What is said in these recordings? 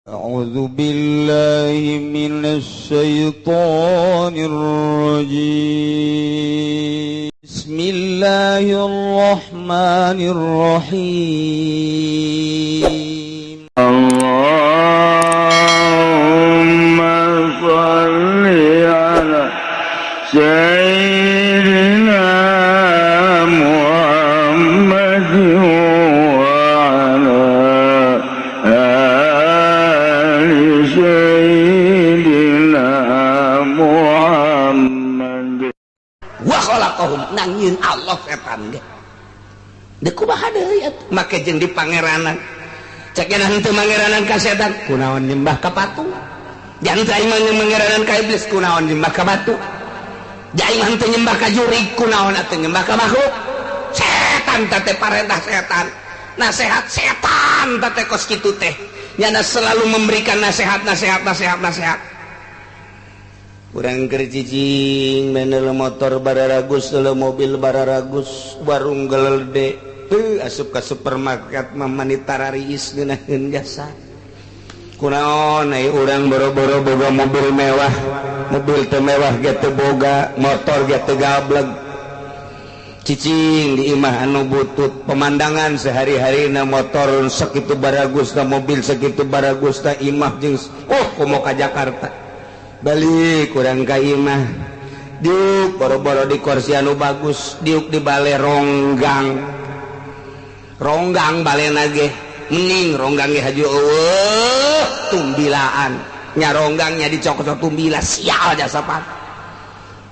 A'udzu billahi minasy syaithanir rajim. Bismillahirrahmanirrahim. Allahumma shalli ala sayyidina Muhammad wa ala ali sayyidina Muhammad. Wa khalaqahum nang nyieun Allah setan ge. Deuk kumaha deui atuh make jeung di pangeranan. Cek nya henteu mangeranan ka setan, kunaon nyembah ka patung? Jangan aing mah mangeranan ka iblis, kunaon nyembah ka batu? Aing mah henteu nyembah ka jurig, kunaon atuh nyembah ka makhluk? Setan teh parentah setan. Nasihat setan teh kos kitu teh. Nyana selalu memberikan nasihat, nasihat, nasihat, nasihat. Urang keur cicing menel motor bararagus, mobil bararagus, warung gelede. Asup ka supermarket mah manita rariis ngeunaheun jasa. Kunaon ai urang boro-boro boga mobil mewah, mobil teu mewah ge teu boga, motor ge teu gableg. Cicing di imah anu butut, pemandangan sehari-harina motor sakitu baragusna, mobil sakitu baragusna, imah jeung oh komo ka Jakarta. Balik kurang ka imah. Diuk boro-boro di kursi anu bagus, diuk di bale ronggang. Ronggang balena ge mending ronggang ge haju eueuh tumbilaan. Nya ronggangnya dicokot tumbila sial jasa pan.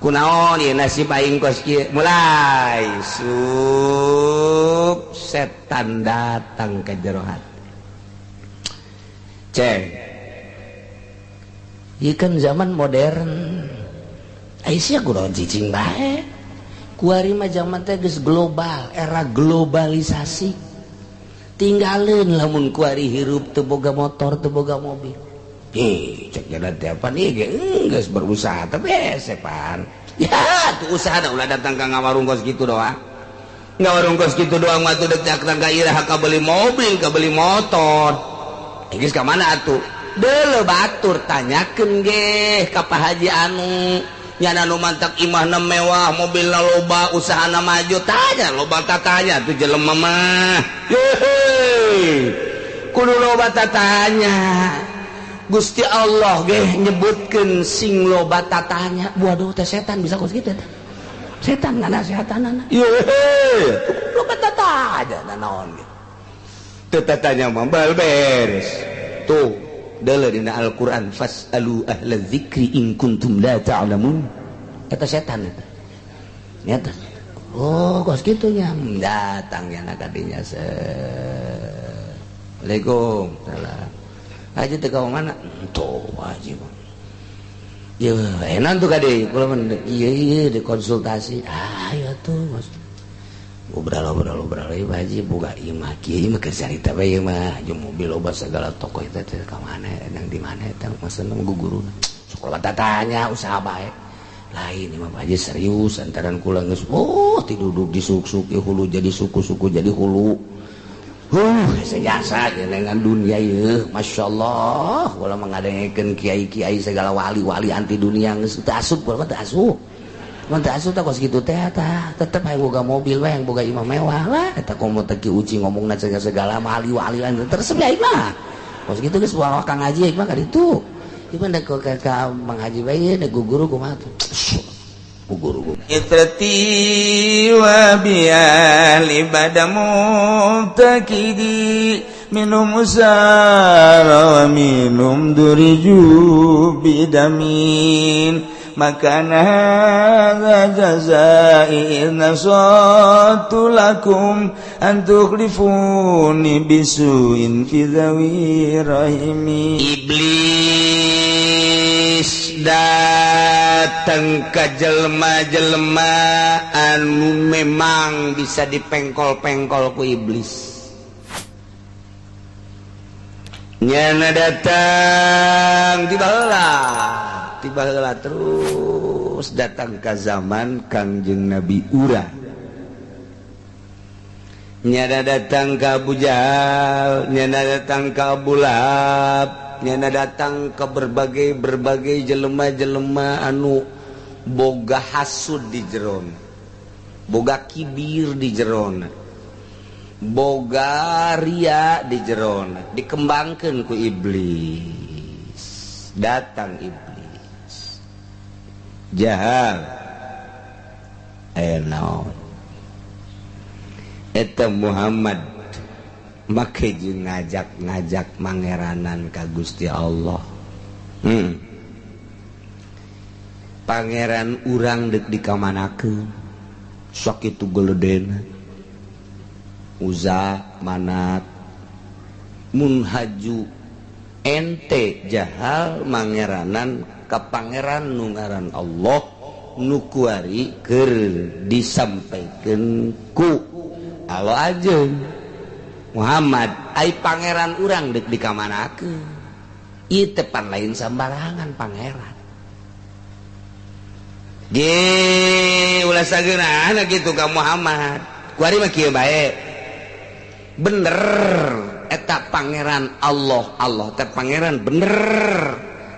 Kunaon ieu nasib aing kos kieu? Mulai sup setan datang ke jero hati. Ceng. Ieu kan zaman modern. Ai sia kunaon cicing bae. Kuari mah zaman teh geus global, era globalisasi. Tinggalin lamun kuari hirup teu boga motor, teu boga mobil. Hih, cek jalan teh apa nih ge geus berusaha teh hese pan. Ya, tuh usaha da ulah datang ka ngawarung kos kitu doang. Ngawarung kos kitu doang mah tuh dek datang ka iraha ka beli mobil, ka beli motor. Geus ka mana atuh? Deuleu batur tanyakeun ge ka Pak Haji anu nyana nu mantak imahna mewah, mobilna loba, usahana maju, tanya loba tatanya tuh jelema mah. Yehe. Kudu loba tatanya. Gusti Allah ge nyebutkeun sing loba tatanya. Waduh teh setan bisa kos kitu teh. Setan nganasehatanana. Yehe. Loba tatanya naon ge. Teu tatanya mah bal beres. Tuh deuleu dina Al-Qur'an fasalu ahla dzikri in kuntum la ta'lamun. Eta setan eta. Nyata. Oh, kos kitu nya datang nya ka dinya. Assalamualaikum. Salam. Haji teh ka mana? Tuh haji mah. Ye, enak tuh kade kula mah ieu ieu dikonsultasi. Ah, ya tuh Mas. Obrol-obrol ieu Haji boga imah kieu mah keur carita bae ieu mah jeung mobil loba segala toko eta teh ka mana nang di mana eta maksudna guguruna. Sekolah tatanya usaha bae. Lain imah Pak Haji serius antaran kula geus oh tiduduk di suk-suk hulu jadi suku-suku jadi hulu. Sejasa dengan dunia ieu Masya Allah kula mengadengekeun kiai-kiai segala wali-wali anti dunia geus teu asup kula mah teu asup. Mun teu asup tah kos kitu teh tah tetep hayang boga mobil we hayang boga imah mewah lah eta komo teh Ki Uci ngomongna segala wali-wali terus aing mah. Kos kitu geus bawa Kang Haji aing mah ka ditu. Ieu mah da ka Mang Haji bae da guru kumaha tuh. Guru itrati wa biali badamu takidi minum usara wa minum duriju bidamin makana hadza jazai nasatu lakum an tukhlifuni bisuin fi dhawi rahimi. Iblis datang ke jelma-jelma anu memang bisa dipengkol-pengkol ku iblis. Nyana datang tiba heula terus datang ke zaman Kangjeng Nabi Ura. Nyana datang ke Abu Jahal, nyana datang ke Abu Lahab. Nyana datang ke berbagai jelema-jelema anu boga hasud di jerona, boga kibir di jerona, boga ria di jerona, dikembangkan ku iblis. Datang iblis jahal aya naon eta Muhammad make jeung ngajak-ngajak mangeranan ka Gusti Allah. Pangeran urang deuk dikamanakeun sakitu geledena Uza Manat mun haju ente jahal mangeranan ka pangeran nu ngaran Allah nu kuari keur disampaikeun ku Allah ajeun Muhammad ai pangeran urang deuk dikamanakeun ieu teh pan lain sambarangan pangeran ge ulah sageunana kitu ka Muhammad kuari mah kieu bae bener eta pangeran Allah Allah teh pangeran bener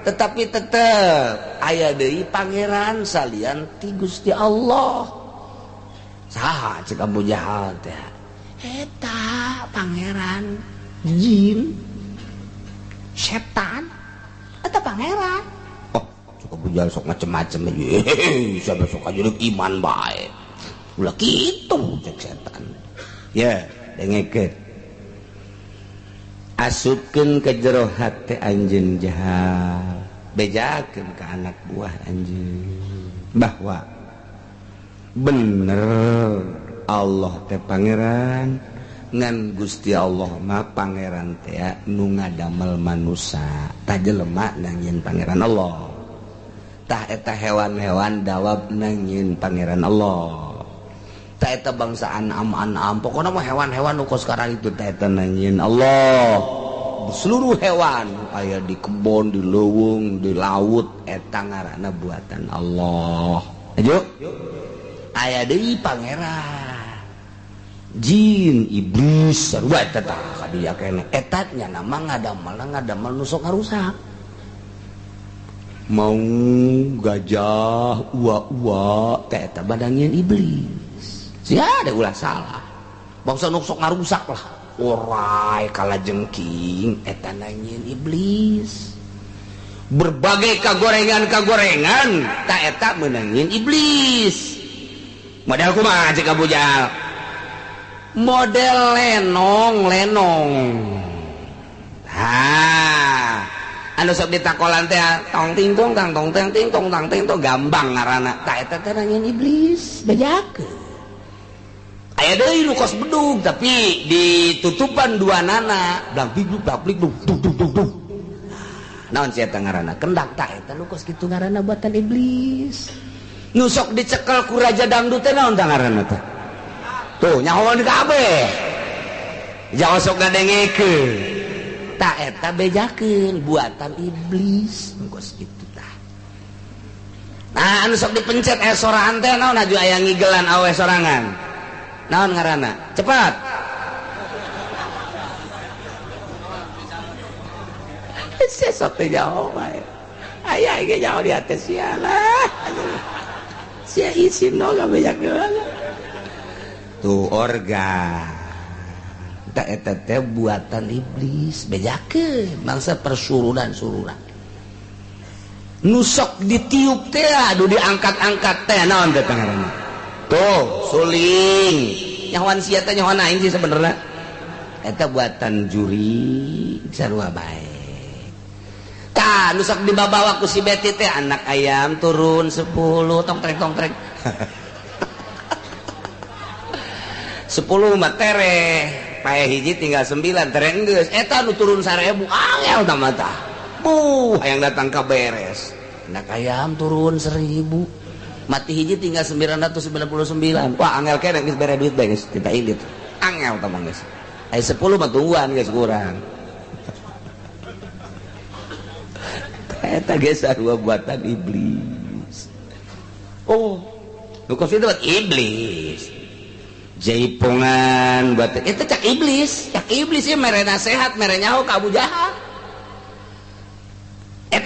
tetapi tetep aya deui pangeran salian ti Gusti Allah saha cek Abu Jahal teh eta pangeran jin setan eta pangeran. Oh cukup Abu sok macem-macem siapa sok aja iman bae ulah kitu cek setan ya dengekeun asupkeun ke jero hate anjeun jahal bejakeun ka anak buah anjeun bahwa bener Allah teh pangeran ngan Gusti Allah mah pangeran teh nu ngadamel manusa tah jelema nangieun pangeran Allah tah eta hewan-hewan dawab nangieun pangeran Allah tah eta bangsa anam-anam pokona mah hewan-hewan nu kos sekarang itu tah eta nangieun Allah seluruh hewan aya di kebon di leuweung di laut eta ngaranna buatan Allah. Ayo aya deui pangeran jin iblis sarua eta tah kadieu keneh eta nya nama ngadamel nu sok ngarusak mau gajah ua-ua teh eta badangieun iblis sia ada ulah salah bangsa nu sok ngarusak lah orai kalajengking eta nangieun iblis berbagai kagorengan-kagorengan tah eta meunangieun iblis model kumaha cek Abu Jahal model lenong-lenong ha anu sok ditakolan teh tong ting tong tang tong ting ting tong tang ting tong gambang ngaranna tah eta teh nangieun iblis bejakeun aya deui nu kos bedug tapi ditutupan dua nana blang big blang big dung dung dung dung naon sia eta ngaranna kendak tah eta nu kos kitu ngaranna buatan iblis nu sok dicekel ku raja dangdut teh naon tah ngaranna teh tuh nyahoan kabeh jangan sok ngadengekeun tah eta bejakeun buatan iblis kos kitu tah. Nah anu sok dipencet aya sorangan teh naon aju aya ngigelan awe sorangan naon ngaranna cepat sesok teh jauh bae aya ge jauh di atas sia lah sia isin no gabejakeun tuh organ tak eta teh buatan iblis bejakeun bangsa persurunan-surunan nu sok ditiup teh aduh diangkat-angkat teh naon teh ngaranna tuh suling nyahoan sia teh nyahoan aing sih sebenarnya eta buatan juri sarua bae tah nu sok dibabawa ku si Beti teh anak ayam turun 10 tong trek tong trek 10 mah tereh pae hiji tinggal 9 tereh geus eta nu turun 1000 angel tah mah tah buh hayang datang ka beres anak ayam turun 1000 mati hiji tinggal 999 wah angel keneh geus bere duit bae geus kita indit angel tah mah geus aya 10 mah tungguan geus kurang eta geus sarua buatan iblis. Oh nu kos itu buat iblis jaipongan buat itu cak iblis ya mere nasehat mere nyaho ka Abu Jahal.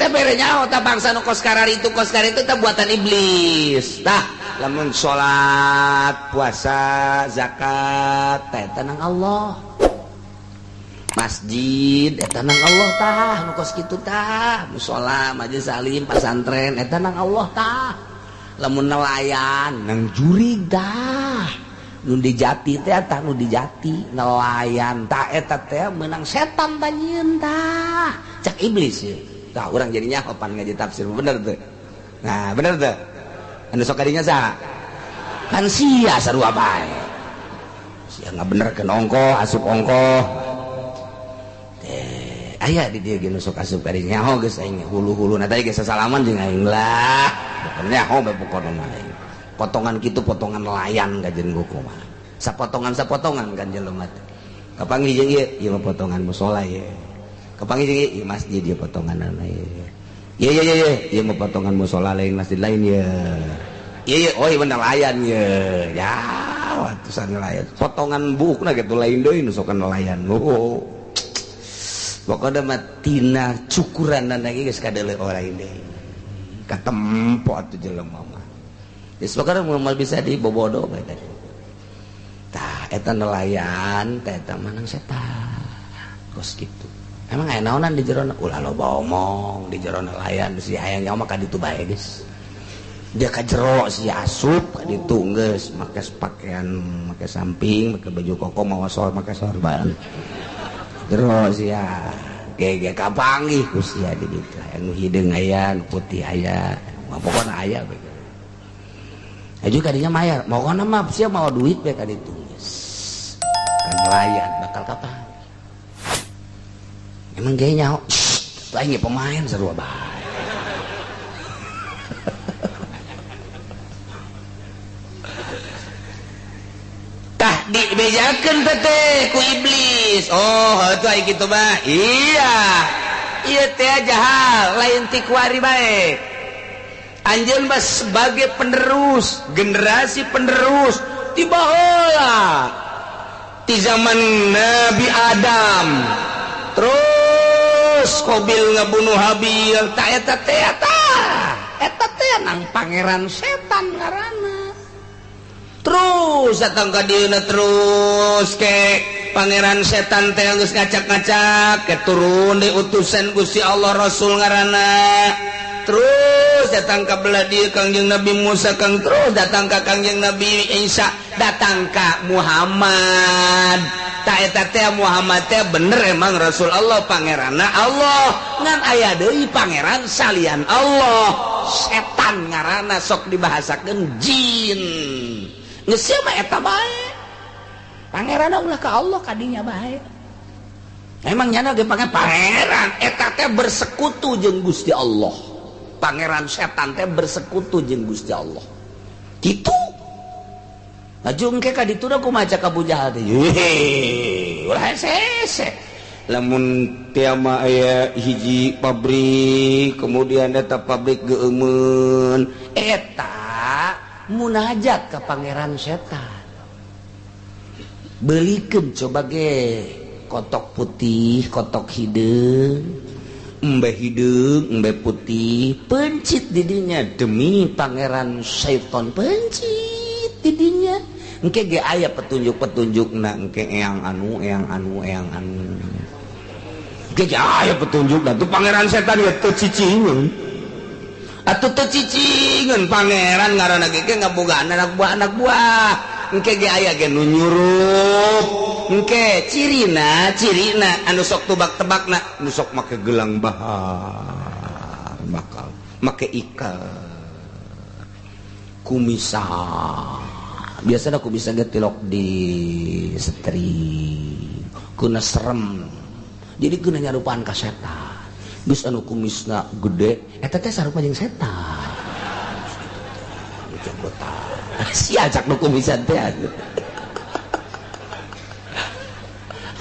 Eta bere nyaho tah bangsa nu kos kararitu teh buatan iblis. Tah lamun salat, puasa, zakat teh eta nang Allah. Masjid eta nang Allah tah nu kos kitu tah, musala, majelis alim, pasantren eta nang Allah tah. Lamun nelayan nang jurig tah. Nu dijati teh tah nu dijati nelayan tah eta teh meunang setan tah nyieun tah. Cak iblis ye. Tah urang jadi nyaho pan ngaji tafsir bener teu. Nah, bener teu? Anu sok kadinya saha? Kan sia sarua bae. Sia ngabenerkeun ongkoh, asup ongkoh. Teh aya di dieu ge nu sok asup kadinya nyaho geus aing hulu-huluna teh geus sasalaman jeung aing lah. Pokona nyaho bae pokona mah aing. Potongan kitu potongan nelayan kajen buku mah. Sapotongan-sapotongan kan jelema teh. Kapanggih jeung ieu, ieu mah potongan musala ye. Kapanggih jeung ieu, ieu masjid ieu potonganana ye. Ye ye ye ye, ieu mah potongan musala lain masjid lain ye. Ieu ye, oh ieu nelayan ye. Ya, atusan nelayan. Potongan buukna kitu lain deui nu sok nelayan. Oh. Pokona mah tina cukuranana ge geus kadeuleu lain deui. Katempo atuh jelema mah. Geus pokona moal bisa dibobodo bae tadi. Tah eta nelayan teh eta mah nang setan. Kos kitu. Emang aya naonan di jero ulah loba omong di jero nelayan si hayang nyawa mah ka ditu bae geus. Dia ka jero si asup ka ditu geus make pakaian make samping make baju koko mawa sol make sorban. Jero sia ge kapanggih ku sia di ditu. Anu hideung aya, nu putih aya, mah pokona aya bae. Aju kadinya mayar, pokona mah sia mawa duit bae ka ditu geus. Kan nelayan bakal kapan? Emang ge nyaho, aing ge pemain sarua bae. Tah dibejakeun teh ku iblis. Oh, heuh aya kitu mah. Iya. Ieu teh jahal, lain ti kuari bae. Anjeun mah sebagai penerus, generasi penerus ti baheula. Ti zaman Nabi Adam. Terus Qabil ngabunuh Habil, tah eta teh tah. Eta teh nang pangeran setan ngaranna. Terus datang ka dieuna terus ke pangeran setan teh geus ngacak-ngacak ke turun di utusan Gusti Allah Rasul ngaranna. Terus datang ka belah dieu Kangjeng Nabi Musa, Kang terus datang ka Kangjeng Nabi Isa, datang ka Muhammad. Ta eta teh Muhammad teh bener emang Rasul Allah pangeranna Allah, ngan aya deui pangeran salian Allah, setan ngaranna sok dibahasakeun jin. Geus sia mah eta bae. Pangeranna ulah ka Allah kadinya bae. Emang nyana ge pangeran eta teh bersekutu jeung Gusti Allah. Pangeran setan teh bersekutu jeung Gusti Allah. Kitu. Laju engke ka ditu da kumaha cak Abu Jahal teh. Heuh, ulah hese. Lamun tiama aya hiji pabrik, kemudian eta pabrik geueumeun, eta munajat ka pangeran setan. Belikeun coba ge kotok putih, kotok hideung, embe hideung, embe putih, pencit didinya demi pangeran setan pencit didinya. Engke ge aya petunjuk-petunjukna engke eyang anu, eyang anu, eyang anu. Engke ge aya petunjukna tuh pangeran setan ge teu cicingeun. Atuh teu cicingeun pangeran ngaranna ge ngabogaan anak buah anak buah. Engke ge aya ge nu nyurup. Engke cirina, cirina anu sok tebak-tebakna, nu sok make gelang bahar, bakal make ikat kumisan. Biasanya aku bisa getilok di setri kuna serem jadi kuna nyarupaan ka setan geus anu kumisna gede eta teh sarupa jeung setan jenggotan sia cak nu kumisan teh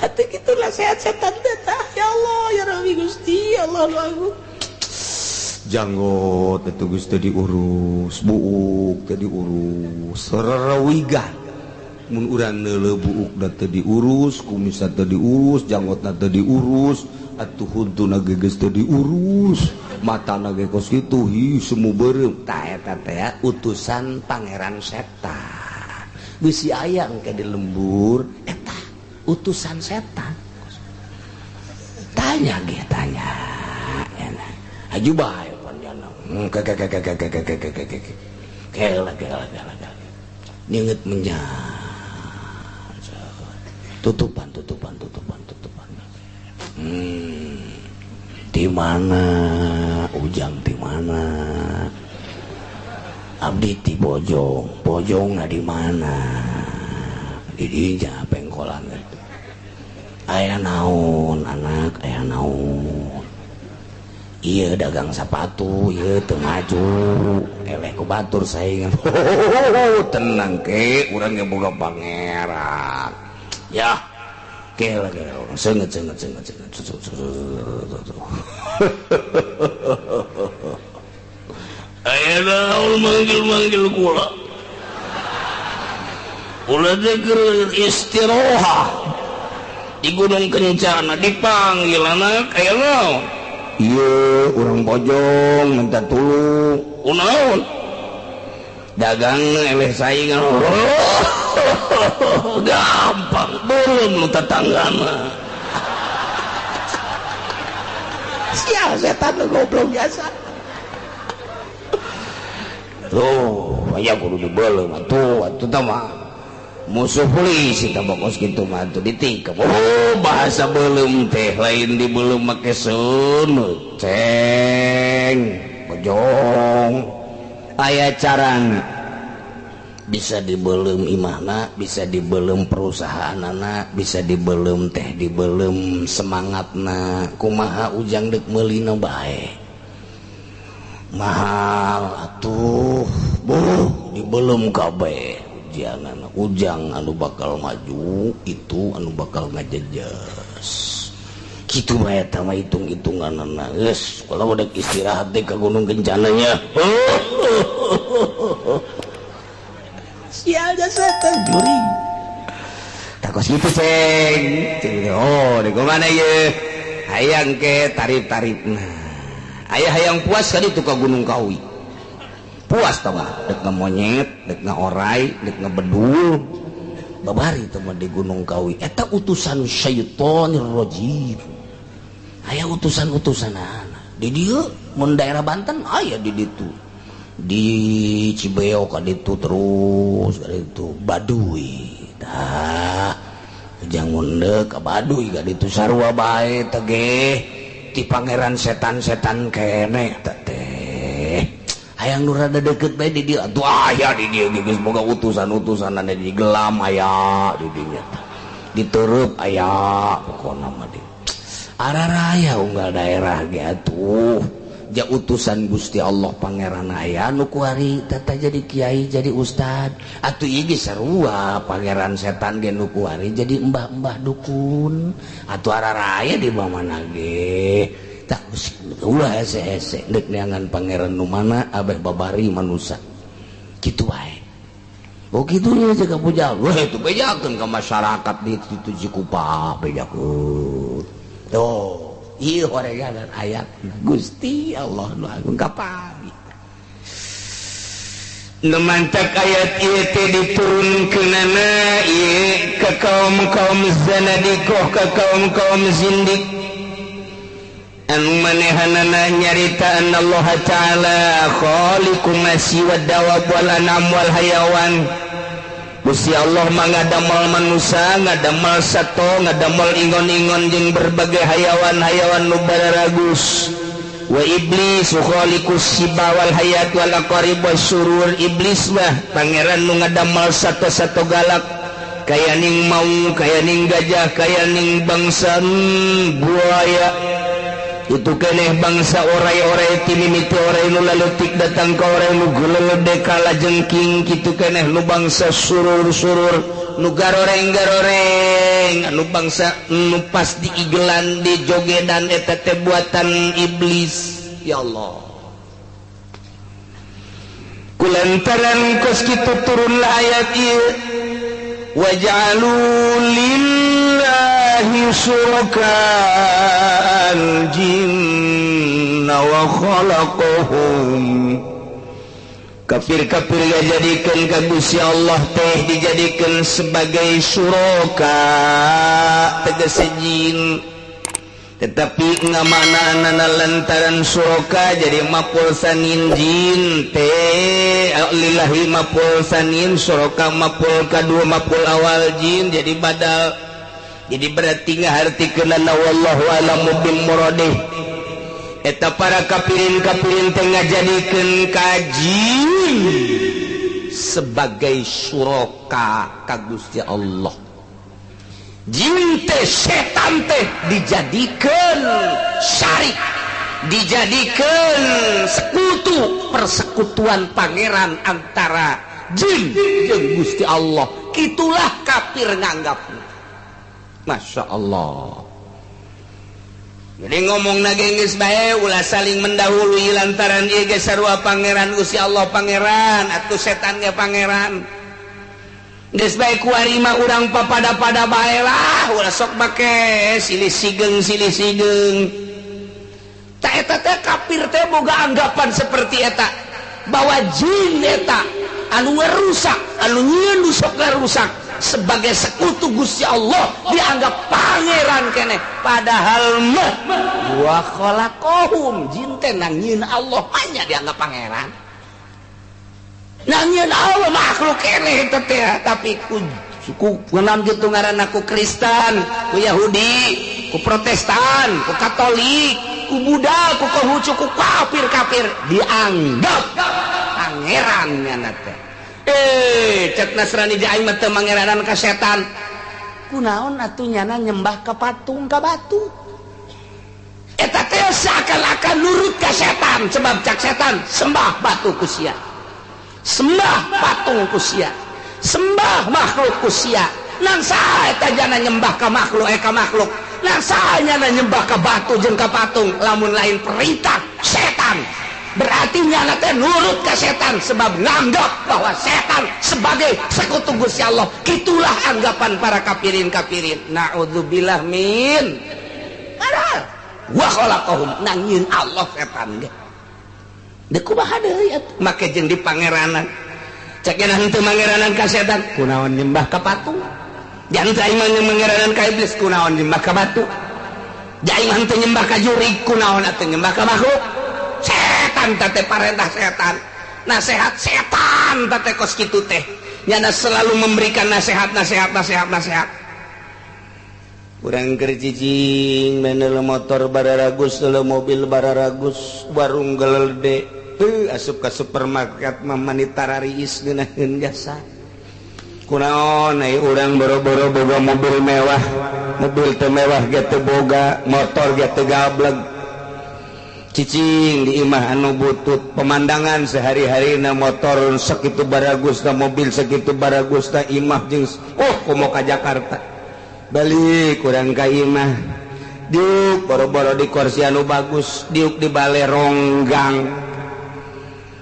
atuh kitu lah sehat setan teh ya Allah ya Rabbi Gusti Allah lu agung janggot itu geus teu diurus, buuk teu diurus, rerewigan. Mun urang neuleuh buukna teu diurus, kumisna teu diurus, janggotna teu diurus, atuh huntuna ge geus teu diurus. Matana ge kos kitu hi semu beureum. Tah eta teh utusan pangeran setan. Bisi aya engke di lembur eta utusan setan. Tanya ge tanya. Haju bae panjana. Ke ke ke ke ke ke ke ke ke. Kela kela kela. Nyeungeut menjang. Tutupan tutupan tutupan tutupan. Di mana Ujang di mana? Abdi ti Bojong, Bojongna di mana? Di dinya pengkolan itu. Aya naon anak, aya naon. Ieu dagang sapatu, ieu teu maju. Eleh ku batur saingan. Tenang ke, urang ge boga pangeran. Ya. Kela kela, seungeut seungeut seungeut seungeut. Aya naon manggil-manggil kula. Kula teh keur istirohah di Gunung Kencana dipanggil anak aya naon? Ieu urang Bojong minta tulung. Kunaon? Dagang eleh saingan. Gampang belum lu tetanggana. Sial setan lu goblok biasa. Tuh, aya kudu dibeuleum atuh, atuh tah mah. Musuh polisi tah bokos kitu mah atuh ditikep. Oh, bahasa beuleum teh lain dibeuleum make seuneu. Ceng, Bojong. Aya carana. Bisa dibelum imahna, bisa dibelum perusahaanana, bisa dibelum teh dibelum semangatna. Kumaha Ujang deuk meulina bae. Mahal atuh, buh dibelum kabeh ujangan. Ujang anu bakal maju itu anu bakal ngajejes. Kitu bae eta mah hitung-hitunganana. Geus, kalau udah istirahat teh ka Gunung Kencananya. Sial setan juring. Takos gitu ceng. Oh, di mana ye? Hayang ke tarif-tarifna. Aya hayang puas kali itu ke Gunung Kawi. Puas tah mah, dek monyet, dek orai, dek ngebedul. Babari teh mah di Gunung Kawi. Eta utusan syaitonir rajim. Aya utusan-utusanana. Di dieu mun daerah Banten aya di ditu. Di Cibeo ka ditu terus ka ditu Baduy. Tah Ujang munde ka Baduy ka ditu sarua bae teh ge ti pangeran setan-setan keneh teh teh. Hayang nu rada deukeut bae di dieu atuh aya di dieu geus boga utusan-utusanana di gelam aya di dinya tah. Ditereup aya pokona mah di. Araraya unggal daerah ge atuh. Ja utusan Gusti Allah pangeran aya nu kuari tata jadi kiai jadi ustad atuh ieu ge sarua pangeran setan ge nu kuari jadi embah-embah dukun atuh araraya di mana ge tah ulah hese-hese deuk neangan pangeran nu mana abeh babari manusa kitu wae. Oh kitu nya jaga pujal weh itu bejakeun ka masyarakat di ditu Cikupa bejakeun. Tuh ieu horegan ayat Gusti Allah nu agung kapami. Nu mantak ayat ieu teh diturunkeunana ieu ka kaum-kaum zanadiqah, ka kaum-kaum zindik. Anu manehanana nyarita Allah Ta'ala khaliqu masi wad dawab wal anam wal hayawan. Gusti Allah mah ngadamel manusia, ngadamel sato, ngadamel ingon-ingon jeung berbagai hayawan-hayawan nu bararagus. Wa iblis khaliqus siba wal hayat wal aqarib wasyurur. Iblis mah pangeran nu ngadamel sato-sato galak, kaya ning maung, kaya ning gajah, kaya ning bangsa buaya. Itu keneh bangsa orai-orai timimiti orai nu laletik datang ka orai nu gulelede kalajengking. Kitu keneh nu bangsa surur-surur nu garoreng-garoreng anu bangsa nu pas diigelan dijogedan eta teh buatan iblis. Ya Allah, kulantaran kos kitu turunlah ayat ieu waj'alu lillahi syuraka al-jinna Karena wa khalaqahum, kafir-kafir ngajadikeun ka Gusti Allah teh dijadikan sebagai syuraka, tegese jin. Tetapi ngamaknana lantaran syuraka jadi maf'ul tsanin, jin teh lillahi maf'ul tsanin, syuraka maf'ul kadua, maf'ul awal jin jadi badal. Jadi berarti ngahartikeunana wallahu a'lamu bimuradih. Eta para kafirin kafirin teh ngajadikeun ka jin sebagai syuraka ka Gusti Allah. Jin teh, setan teh dijadikan syarik, dijadikan sekutu, persekutuan pangeran antara jin jeung Gusti Allah. Itulah kafir nganggap. Masya Allah. Jadi ngomong geus bae, ulah saling mendahului, lantaran ieu ge sarua pangeran. Gusti Allah pangeran atuh, setan ge pangeran. Geus bae, kuari mah urang papada-pada bae lah, ulah sok make silih sigeng silih sigeng. Tak, eta teh kafir teh boga anggapan seperti eta, bahwa jin eta anu ngerusak, anu nyieun nu sok ngarusak, sebagai sekutu Gusti Allah, dianggap pangeran keneh. Padahal mah wa khalaqahum, jin teh nangieun Allah, hanya dianggap pangeran. Nangieun Allah, makhluk keneh eta teh. Tapi ku ku kunaon kitu ngaranna, ku Kristen, ku Yahudi, ku Protestan, ku Katolik, ku Buddha, ku Konghucu, ku kafir-kafir dianggap pangeran nyana teh. Eh, cek Nasrani di aing mah teu mangeranan ka setan. Kunaon atuh nyana nyembah ka patung, ka batu? Eta teh seakan-akan nurut ka setan, sebab cak setan sembah batu ku sia, sembah patung ku sia, sembah makhluk ku sia. Nang saha eta jana nyembah ka makhluk, eh, ka makhluk? Nang saha nyana nyembah ka batu jeung ka patung lamun lain perintah setan? Berarti nyana teh nurut ka setan, sebab nganggap bahwa setan sebagai sekutu Gusti Allah. Itulah anggapan para kafirin kafirin, naudzubillah min. Padahal wa khalaqahum, nangieun Allah setan ge. Dek kumaha deui atuh make jeung di pangeranan? Cek henteu mangeranan ka setan, kunaon nyembah ka patung? Jangan aing mah mangeranan ka iblis, kunaon nyembah ka batu? Aing mah henteu nyembah ka jurig, kunaon atuh nyembah ka makhluk setan? Teh parentah setan, nasihat setan teh kos kitu teh. Nyana selalu memberikan nasihat, nasihat, nasihat, nasihat. Urang keur cicing motor bararagus, mobil bararagus, warung gelede, asup ka supermarket mah mani tarariis ngeunaheun jasa. Kunaon ai urang boro-boro boga mobil mewah, mobil teu mewah ge teu boga, motor ge teu gableg, cicing di imah anu butut, pemandangan sehari-hari na motor sakitu baragus na, mobil sakitu baragus na, imah jeung oh komo ka Jakarta. Balik kurang ka imah, diuk boro-boro di kursi anu bagus, diuk di bale ronggang.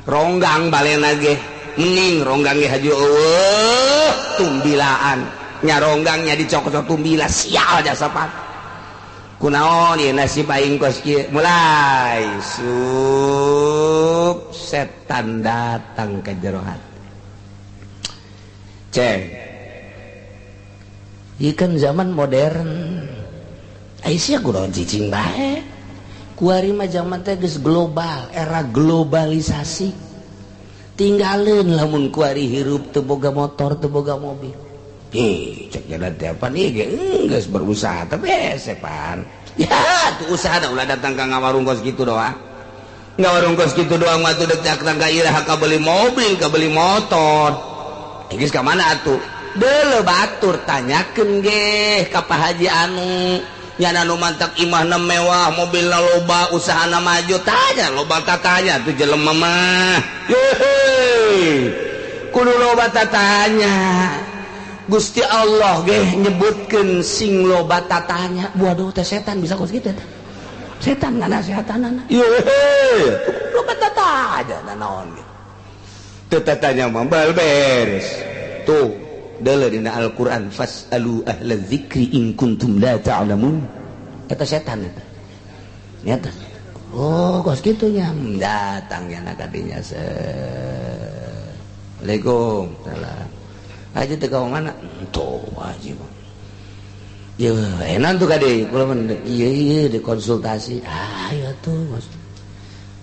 Ronggang balena ge mending ronggang ge haju eueuh tumbilaan nya, ronggangnya dicokot tumbila. Sial jasa pan, kunaon ieu nasib aing kos kieu? Mulai sup setan datang ke jero hati. Cek. Ieu kan zaman modern. Aisyah kunaon cicing bae? Kuari mah zaman teh geus global, era globalisasi. Tinggalin lamun kuari hirup teu boga motor, teu boga mobil. Ih, cek jalan teh apa nih ge geus berusaha tapi hese pan. Ya, tuh usaha dah, ulah datang ka ngawarung kos kitu doang. Ngawarung kos kitu doang mah tuh dek datang ka iraha ka beli mobil, ka beli motor. Geus ka mana atuh? Deuleu batur, tanyakeun ge ka Pak Haji anu nyana nu mantak imahna mewah, mobilna loba, usahana maju. Tanya loba, tatanya tuh jelema mah. Yehe, kudu loba tatanya. Gusti Allah ge nyebutkeun sing loba tatanya. Waduh, teh setan bisa kos kitu teh. Setan nganasehatanana. Yehe, loba tatanya naon gitu. Teu tatanya mah bal beres. Tuh, deuleu dina Al-Qur'an, fas'alu ahla dzikri in kuntum la ta'lamun. Eta setan eta. Nyata. Oh, kos kitu nya. Datang ya kadinya. Assalamualaikum. Salam. Haji teh ka mana? Tuh, haji mah. Ya, enak tuh kade. Kula mah ieu ieu dikonsultasi. Ah, ya tuh, Mas.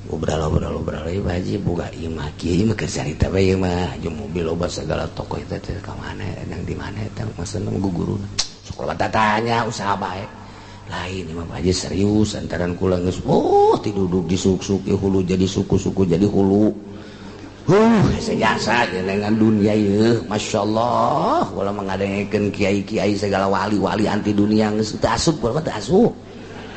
Ngobrol-ngobrol ieu haji boga ieu mah kieu ieu mah keur carita bae ieu mah. Jeung mobil loba segala toko eta teh ka mana, yang di mana eta maksudna guguruna. Sok loba tatanya usaha bae. Lain imam haji serius antaran kula geus oh tiduduk di suk-suk hulu jadi suku-suku jadi hulu. Sejasa dengan dunia ieu masyaallah kula mengadengekeun kiai-kiai segala wali-wali anti dunia geus teu asup kula mah teu asup.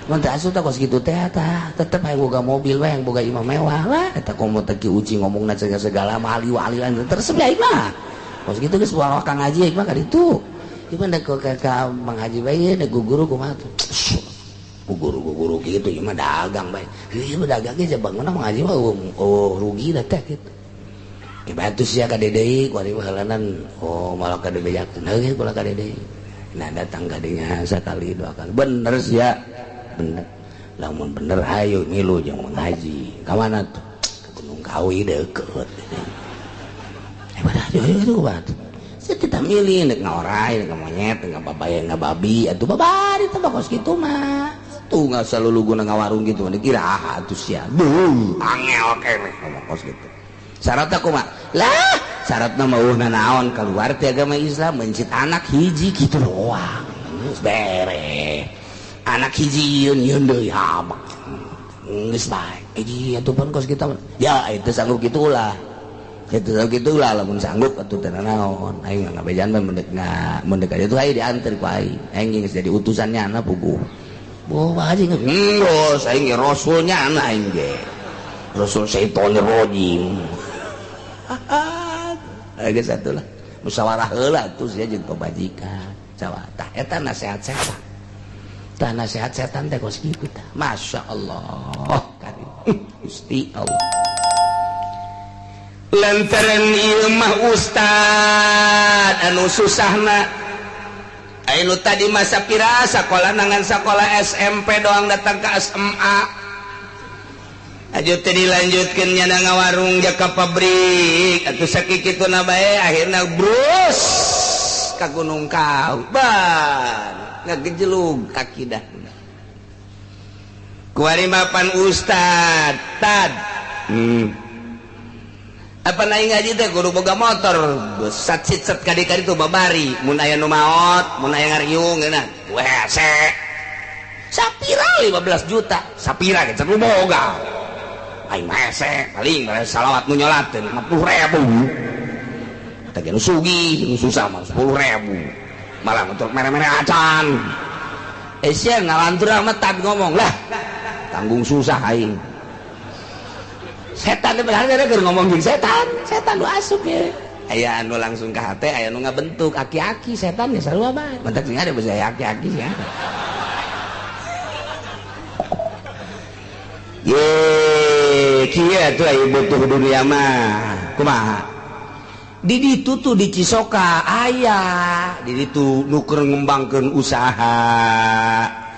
Mun teu asup tah kos kitu teh tah tetep hayang boga mobil we hayang boga imah mewah lah eta komo teh Ki Uci ngomongna segala wali-wali teresep aing mah. Kos kitu geus bawa Kang Haji aing mah ka ditu. Gimana kok ka Mang Haji bae da guru kumaha tuh? Guru-guru gitu ieu mah dagang bae. Ieu mah dagang ge bangunna Mang Haji mah oh rugi da teh kitu. Ke batu sia ka deui kuari mah heulanan oh malah ka debejakeun heuh kula ka deui. Nah datang ka dinya sakali dua kali. Bener sia. Bener. Lamun bener hayu milu jeung Mang Haji. Ka mana tuh? Ka Gunung Kawi deukeut. Eh bener itu kumaha tuh? Kita milih nek ngaorai nek monyet nek babaya ngababi atuh babari teh kos kitu mah tuh nggak selalu guna ngawarung gitu dikira ah atuh sia beuh angel keneh ngomong kos kitu syaratna kumaha lah syaratna mah eueuh naon keluar ti agama Islam mencit anak hiji kitu doang geus beres anak hiji yeun yeun deui habak geus bae hiji atuh pun kos kitu ya itu sanggup kitu ulah itu gitulah lamun sanggup atuh teu naon aing ngabejan mah mendek mendek aja tuh aing diantar ku aing aing geus jadi utusannya anak puguh boh haji geus aing ge rasulnya anak aing ge rasul syaitonir rajim geus atuh lah musyawarah heula atuh sia jeung pamajikan sawa tah eta nasihat setan tah nasihat setan teh kos kitu tah masyaallah karim Gusti Allah lantaran ieu mah ustad anu susahna anu tadi masa pira sakola nangan sakola SMP doang datang ke SMA aju teh dilanjutkeun nya ngawarung ja ka pabrik atuh sakikituna bae akhirna brus ka Gunung Kawi ban ngagejelug akidahna kuari mapan ustad tad apa naik ngaji teh kudu boga motor sat sit set kadi-kadi tuh babari mun aya nu maot mun aya ngariung geuna wese sapira 15 juta sapira ge can boga aing mah hese paling salawat nu nyolatkeun 50.000 teh ge nu sugih nu susah mah 10.000 malah untuk mere-mere acan sia ngalantur amat tad ngomong lah tanggung susah aing setan berharga keur ngomong jeung setan setan nu asup ya aya anu langsung ka hate aya nu ngabentuk aki-aki setan ya sarua bae mentak sing ada bisa aki-aki ya ye kieu atuh aya butuh dunia mah kumaha di ditu tuh di Cisoka aya di ditu nu keur ngembangkeun usaha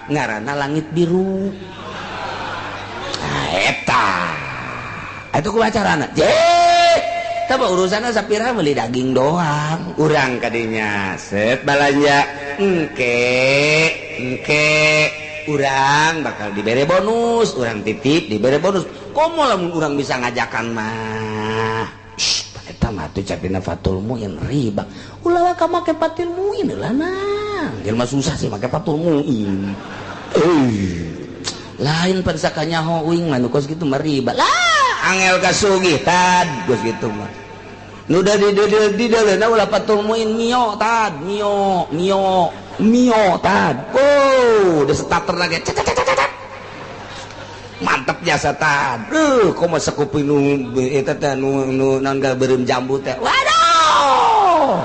ngaranna Langit Biru nah eta itu kumaha carana je tah urusanna sapira meuli daging doang urang kadinya set balanja engke engke urang bakal dibere bonus urang titip dibere bonus komo lamun urang bisa ngajakan mah eta mah tuh capina Fatul Muin riba ulah ka make Fatul Muin lah nang jelema susah sih make Fatul Muin lain pan sakanyaho uing mah nu kos kitu mah riba lah angel kasugih tad geus kitu mah nu da di daleuna ulah Fatul Muin mio tad mio mio mio tad oh udah starter lagi mantep jasa tad komo sakuping nu eta teh nu naon beureum jambu teh waduh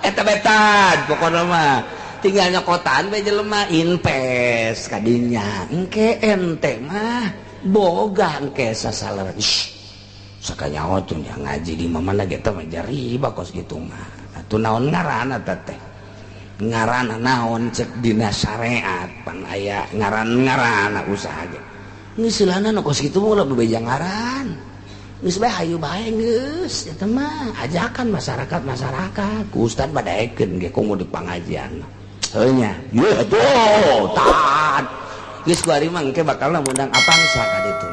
eta bae tad pokona mah tinggal nyokotan bae jelema invest kadinya engke ente mah boga engke sasalar sakanyaho tuh ngaji di mana ge teh mah riba kos kitu mah atuh naon ngaranna teh ngaranna naon cek dina syariat pan aya ngaran-ngaranna usaha ge Geus silana nu kos kitu mah ulah bebeja ngaran. Geus bae hayu bae geus eta mah ajakan masyarakat-masyarakat. Ku ustad mah daekeun ge komo di pangajian. Heuh nya. Yeuh atuh tat. Geus ku ari mah engke bakalna ngundang Avanza ka ditu.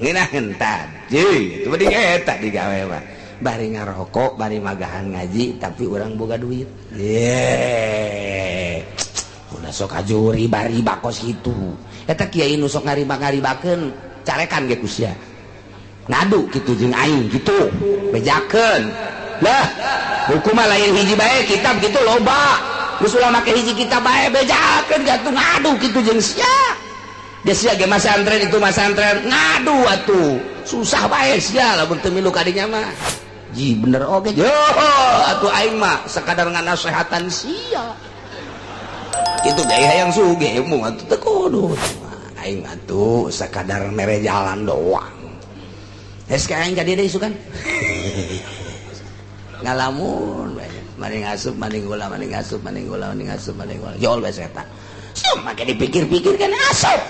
Ngeunaheun tad. Jeung itu mah eta digawe mah. Bari ngarokok, bari magahan ngaji tapi urang boga duit. Ye. Ulah sok aju riba-riba kos kitu. Eta kiai nu sok ngariba-ngaribakeun carekan ge ku sia. Ngadu kitu jeung aing kitu, bejakeun. Lah, buku mah lain hiji bae kitab kitu loba. Geus ulah make hiji kitab bae bejakeun atuh ngadu kitu jeung sia. Geus sia ge masantren itu masantren ngadu atuh. Susah bae sia lamun teu milu ka dinya mah. Ji bener oge. Yo atuh aing mah sakadar nganasehatan sia. Kitu gaya hayang sugih mung atuh teu kudu. Aing atuh sakadar mere jalan doang. Geus ka aing ka dieu deui isukan. Ngalamun bae. Maning asup maning gula maning asup maning gula maning asup maning gula. Jol bae setan. Sieu make dipikir-pikir kan asup.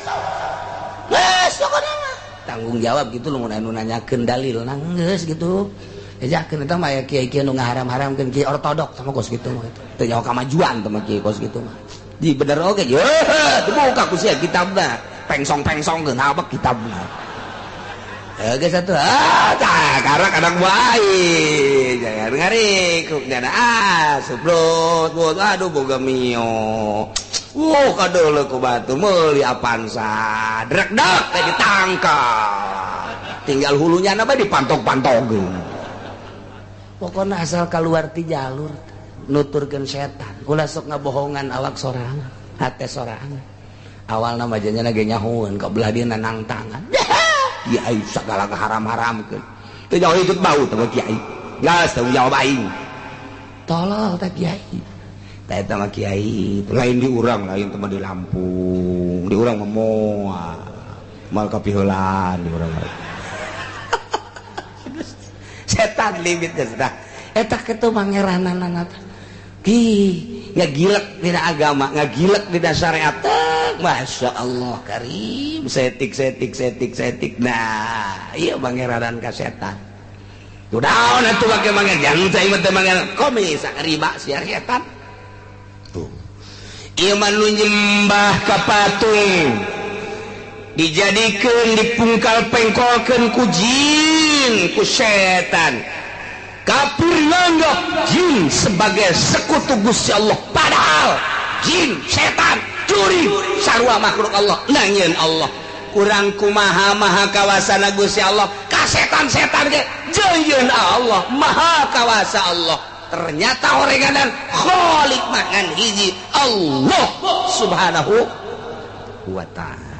Geus pokona mah. Tanggung jawab gitu lu mun anu nanyakeun dalil nang geus gitu. Ejakeun eta mah aya kiai-kiai nu ngaharam-haramkeun kiai ortodok sama kos kitu mah itu. Teu nyaho kamajuan teh mah kiai kos kitu mah. Di bener oge yeuh dibuka ku sia kitabna. Pengsong-pengsongkeun habek kitabna. Geus atuh ah tah karena kadang bae jangan ngarikuk nyana ah suplot aduh boga mio. Wuh kadeuleu ku batu meuli Avanza. Drek-dek teh ditangkap. Tinggal hulunya na bae dipantok-pantogkeun. Pokona asal keluar ti jalur nuturkeun setan. Ulah sok ngabohongan awak sorangan, hate sorangan. Awalna mah janyana ge nyahoeun ka belah dieu nangtangan. Kiai sagala haram-haramkeun. Teu jauh ikut bau teh kiai. Geus tanggung jawab aing. Tolol teh kiai. Tah eta mah kiai, lain di urang, lain teh mah di Lampung. Di urang mah moal. Moal kapiheulaan di urang mah. Setan limit geus tah. Eta kitu mangerananana teh. Ki ngagilek dina agama, ngagilek dina syariat. Masya Allah karim, setik setik setik setik. Nah, iya mangeranan ka setan. Tuh daun atuh make manger, jangan saya mah teu manger komis riba sia setan. Tuh. Ieu mah nu nyembah ka patung. Dijadikeun dipungkal pengkolkeun ku jin, ku setan. Kafir nganggap jin sebagai sekutu Gusti Allah, padahal jin, setan, curi sarua makhluk Allah. Nangieun Allah kurang kumaha maha kawasana Gusti Allah ka setan-setan ge jeuyeun Allah maha kawasa Allah. Ternyata orenganan khalik mangan hiji Allah subhanahu wa ta'ala.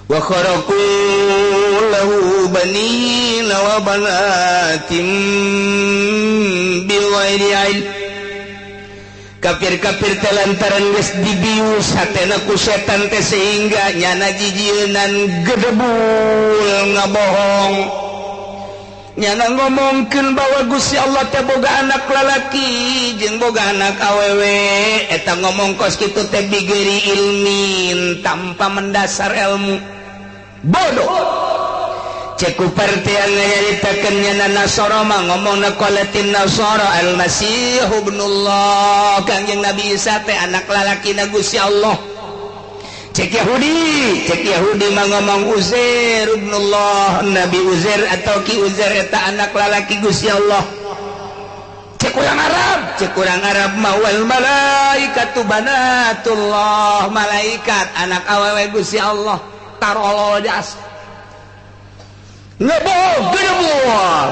Wa kharaqu lahu banina wa banatin bighairi ilm. Kafir-kafir teh lantaran geus dibius hatena ku setan teh sehingga nyana jijieunan gedebul ngabohong. Nyana ngomongkeun bahwa Gusti Allah teh boga anak lalaki jeung boga anak awewe. Eta ngomong kos kitu teh bigeri ilmin tanpa mendasar ilmu. Bodoh. Cek ku partian nyaritakeun nyana Nasara mah ngomongna qalatin Nasara al-Masih ibnullah. Kangjeng Nabi Isa teh anak lalakina Gusti Allah. Cek Yahudi mah ngomong Uzair ibnullah, Nabi Uzair atau Ki Uzair eta anak lalaki Gusti Allah. Cek urang Arab mah wal malaikatu banatullah, malaikat anak awewe Gusti Allah. Tarolol jas. Ngebohong gedebul.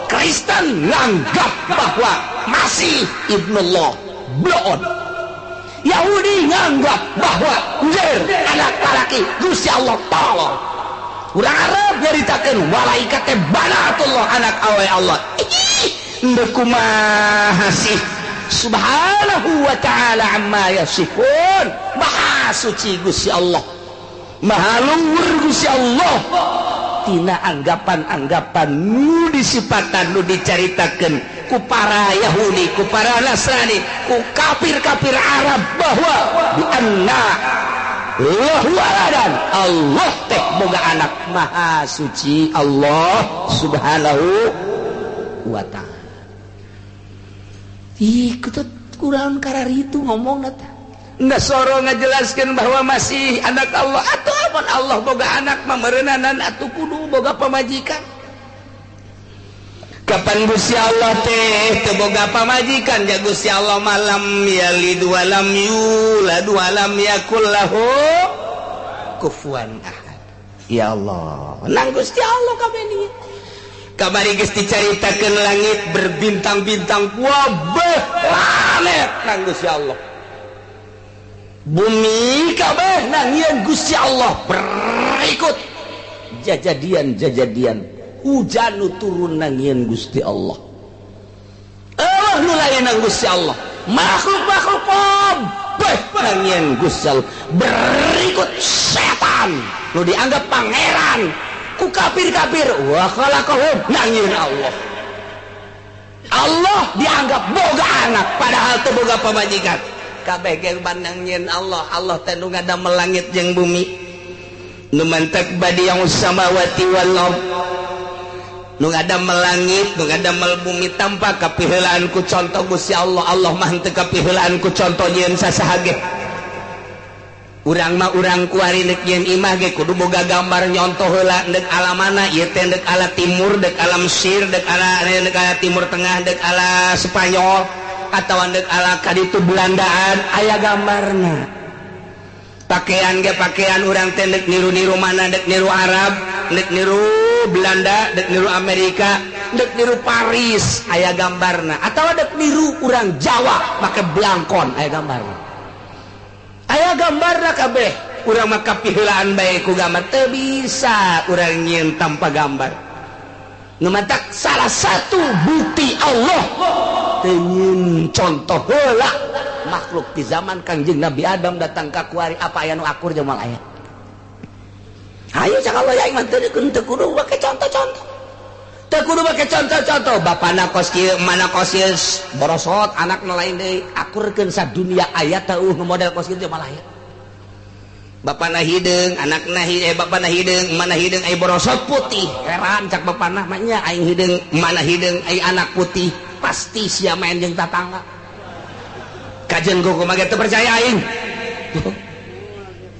Kristen nganggap bahwa Masih ibnullah, bloon. Yahudi nganggap bahwa Uzair anak laki Gusti Allah tolong. Urang Arab nyaritakeun malaikat teh banatullah anak awe Allah. Ih, ndeu kumaha sih? Subhanahu wa ta'ala amma yasifun. Maha suci Gusti Allah. Maha luhur Gusti Allah. Tina anggapan-anggapan nu disipatan nu dicaritakeun ku para Yahudi, ku para Nasrani, ku kafir-kafir Arab bahwa bi anna Waladan, Allah teh boga anak. Maha suci Allah Subhanahu wa ta'ala. Ih, kurang karar itu ngomong teh. Nggak soro ngajelaskan bahwa masih anak Allah atau apa. Allah boga anak memerenanan atau kudu boga pamajikan. Kapan Gusti Allah teh teu boga pamajikan? Ya Gusti Allah malam yalid walam yulad walam yakul lahu kufuwan ahad. Ya Allah, nang Gusti Allah kabeh ni kamari geus dicaritakeun langit berbintang-bintang, wabeh planet nang Gusti Allah, bumi kabeh nang yeun Gusti Allah. Berikut jajadian-jajadian hujan nu turun nang yeun Gusti Allah. Allah nu lain nang Gusti Allah, makhluk-makhluk kabeh nang yeun Gusti Allah. Berikut setan nu dianggap pangeran ku kafir-kafir, wa khalaqahum nang yeun Allah. Allah dianggap boga anak padahal teu boga pamajikan. Kabeh ge nang yeun Allah. Allah teh nu ngadamel langit jeung bumi, nu mantak badi'us samawati wal ard, nu ngadamel langit, nu ngadamel bumi tanpa kapiheulaan ku contoh Gusti Allah. Allah mah henteu kapiheulaan ku contoh nyieun sasaha ge. Urang mah urang kuari neuk nyieun imah ge kudu boga gambar nyontoh heula, deuk ala mana ieu teh, deuk ala timur, deuk ala Mesir, deuk ala Timur Tengah, deuk ala Spanyol atawa deuk ala kaditu Belandaan, aya gambarna. Pakaian ge pakaian urang teh deuk niru-niru mana, deuk niru Arab, deuk niru Belanda, dek niru Amerika, dek niru Paris, aya gambarna. Atau dek niru urang Jawa make blangkon, aya gambarna. Aya gambarna kabeh. Urang mah kapiheulaan bae ku gambar, teu bisa urang nyieun tanpa gambar. Nu matak salah satu bukti Allah teu nyieun contoh heula makhluk di zaman Kangjeng Nabi Adam datang ka kuari, apa aya nu akur jeung moal aya? Ayo cak Allah, ya iman teu kudu make contoh-contoh. Teu kudu make contoh-contoh. Bapana kos kieu, mana kos ieu, borosot anakna lain deui. Akurkeun sadunia aya teu nu model kos kieu malah aya. Bapana hideung, anakna bapana hideung, mana hideung ai borosot putih. Heran cak bapana mah nya, aing hideung, mana hideung ai anak putih. Pasti sia main jeung tatangga. Kajen kumaha teu percaya aing.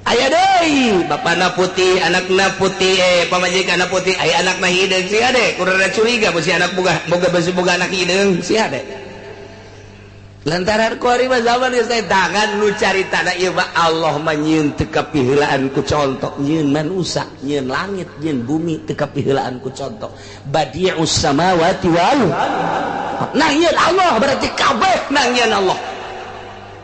Aya deui bapana putih, anakna putih, pamajikanna putih, aya anakna hideung sia de, kurang curiga besi anak boga boga besi boga anak hideung sia de. Lantaran kuari mah zaman geus teh tangan nu caritana ieu mah Allah mah nyieun teu kapiheulaan ku contoh, nyieun manusa, nyieun langit, nyieun bumi teu kapiheulaan ku contoh. Badi'us samawati wal nah nyieun Allah berarti kabeh nang nyieun Allah.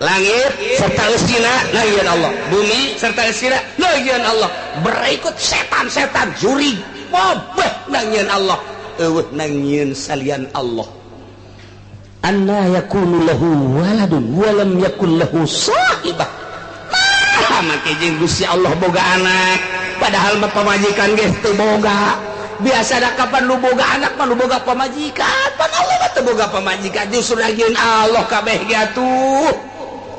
Langit serta eusina nang nyieun Allah, bumi serta eusina nang nyieun Allah. Berikut setan-setan jurig kabeh nang nyieun Allah. Eueuh nang nyieun salian Allah. Anna yakunu lahu waladun walam yakul lahu sahibah. Nah, make jeung Gusti Allah boga anak padahal mah pamajikan geus teu boga. Biasa da kapan lu boga anak mah lu boga pamajikan, pan Allah mah teu boga pamajikan, justru lagieun Allah kabeh ge atuh.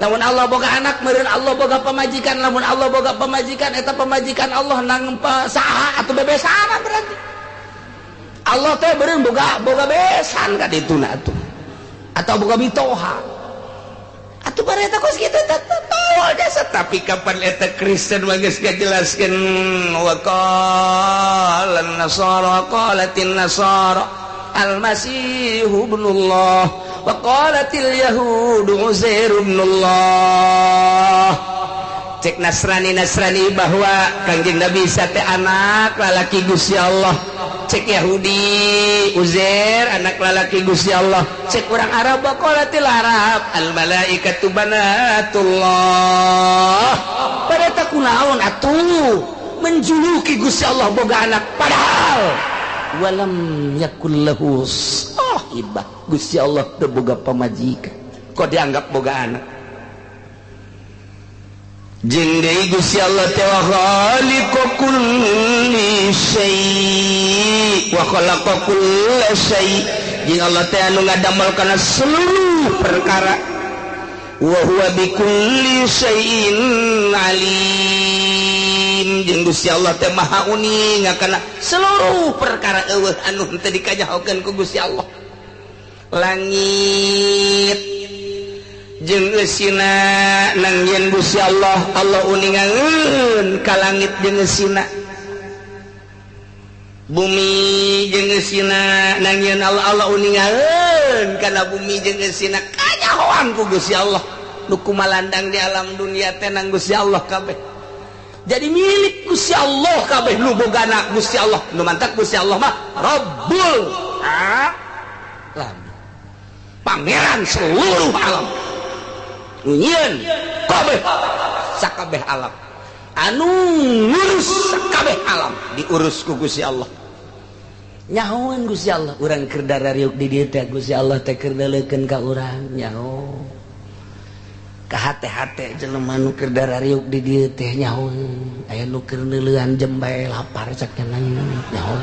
Lamun Allah boga anak meureun Allah boga pamajikan, lamun Allah boga pamajikan eta pamajikan Allah nang saha atuh, bebesanan berarti. Allah teh meureun boga boga besan ka dituna atuh. Atau boga mitoha atuh bareta kos kitu teh jasa. Tapi kapan eta Kristen mah geus ngajelaskeun, wa qala nasara qalatin nasara al-masih ibnullah wa qalatil yahud uzair ibnullah. Cek Nasrani Nasrani bahwa Kangjeng Nabi Isa teh anak lalaki Gusti Allah, cek Yahudi Uzair anak lalaki Gusti Allah, cek orang Arab qalatil Arab al malaikatu banatullah. Pada tak kunaon atuh menjuluki Gusti Allah boga anak padahal walam yakul lahu sahibah. Gusti Allah teu boga pamajikan kok dianggap boga anak. Jeung deui Gusti Allah teh wa khaliqu kulli syai' wa khalaqa kulla syai', jeung Allah teh anu ngadamel kana seluruh perkara. Wa huwa bikulli syai'in alim. Jeung Gusti Allah teh maha uning kana seluruh perkara eueuh anu henteu dikanyahokeun ku Gusti Allah. Langit jeung eusina nang yen Gusti Allah, Allah uningangeun ka langit jeung eusina. Bumi jeung eusina nang yen Allah, Allah uningangeun kana bumi jeung eusina. Kanyahoan ku Gusti Allah nu kumalandang di alam dunia teh nang Gusti Allah kabeh. Jadi milik Gusti Allah kabeh nu bogana Gusti Allah, nu mantak Gusti Allah mah Rabbul Alamin, pangeran seluruh alam. Nu nyieun kabeh sakabeh alam, anu ngurus sakabeh alam diurus ku Gusti Allah. Nyahoan Gusti Allah, urang keur darariuk di dieu teh Gusti Allah teh keur deuleukeun ka urang nyaho. Ka hate-hate jelema nu keur darariuk di dieu teh nyaho. Aya nu keur neuleuan jembae lapar cak nyaho.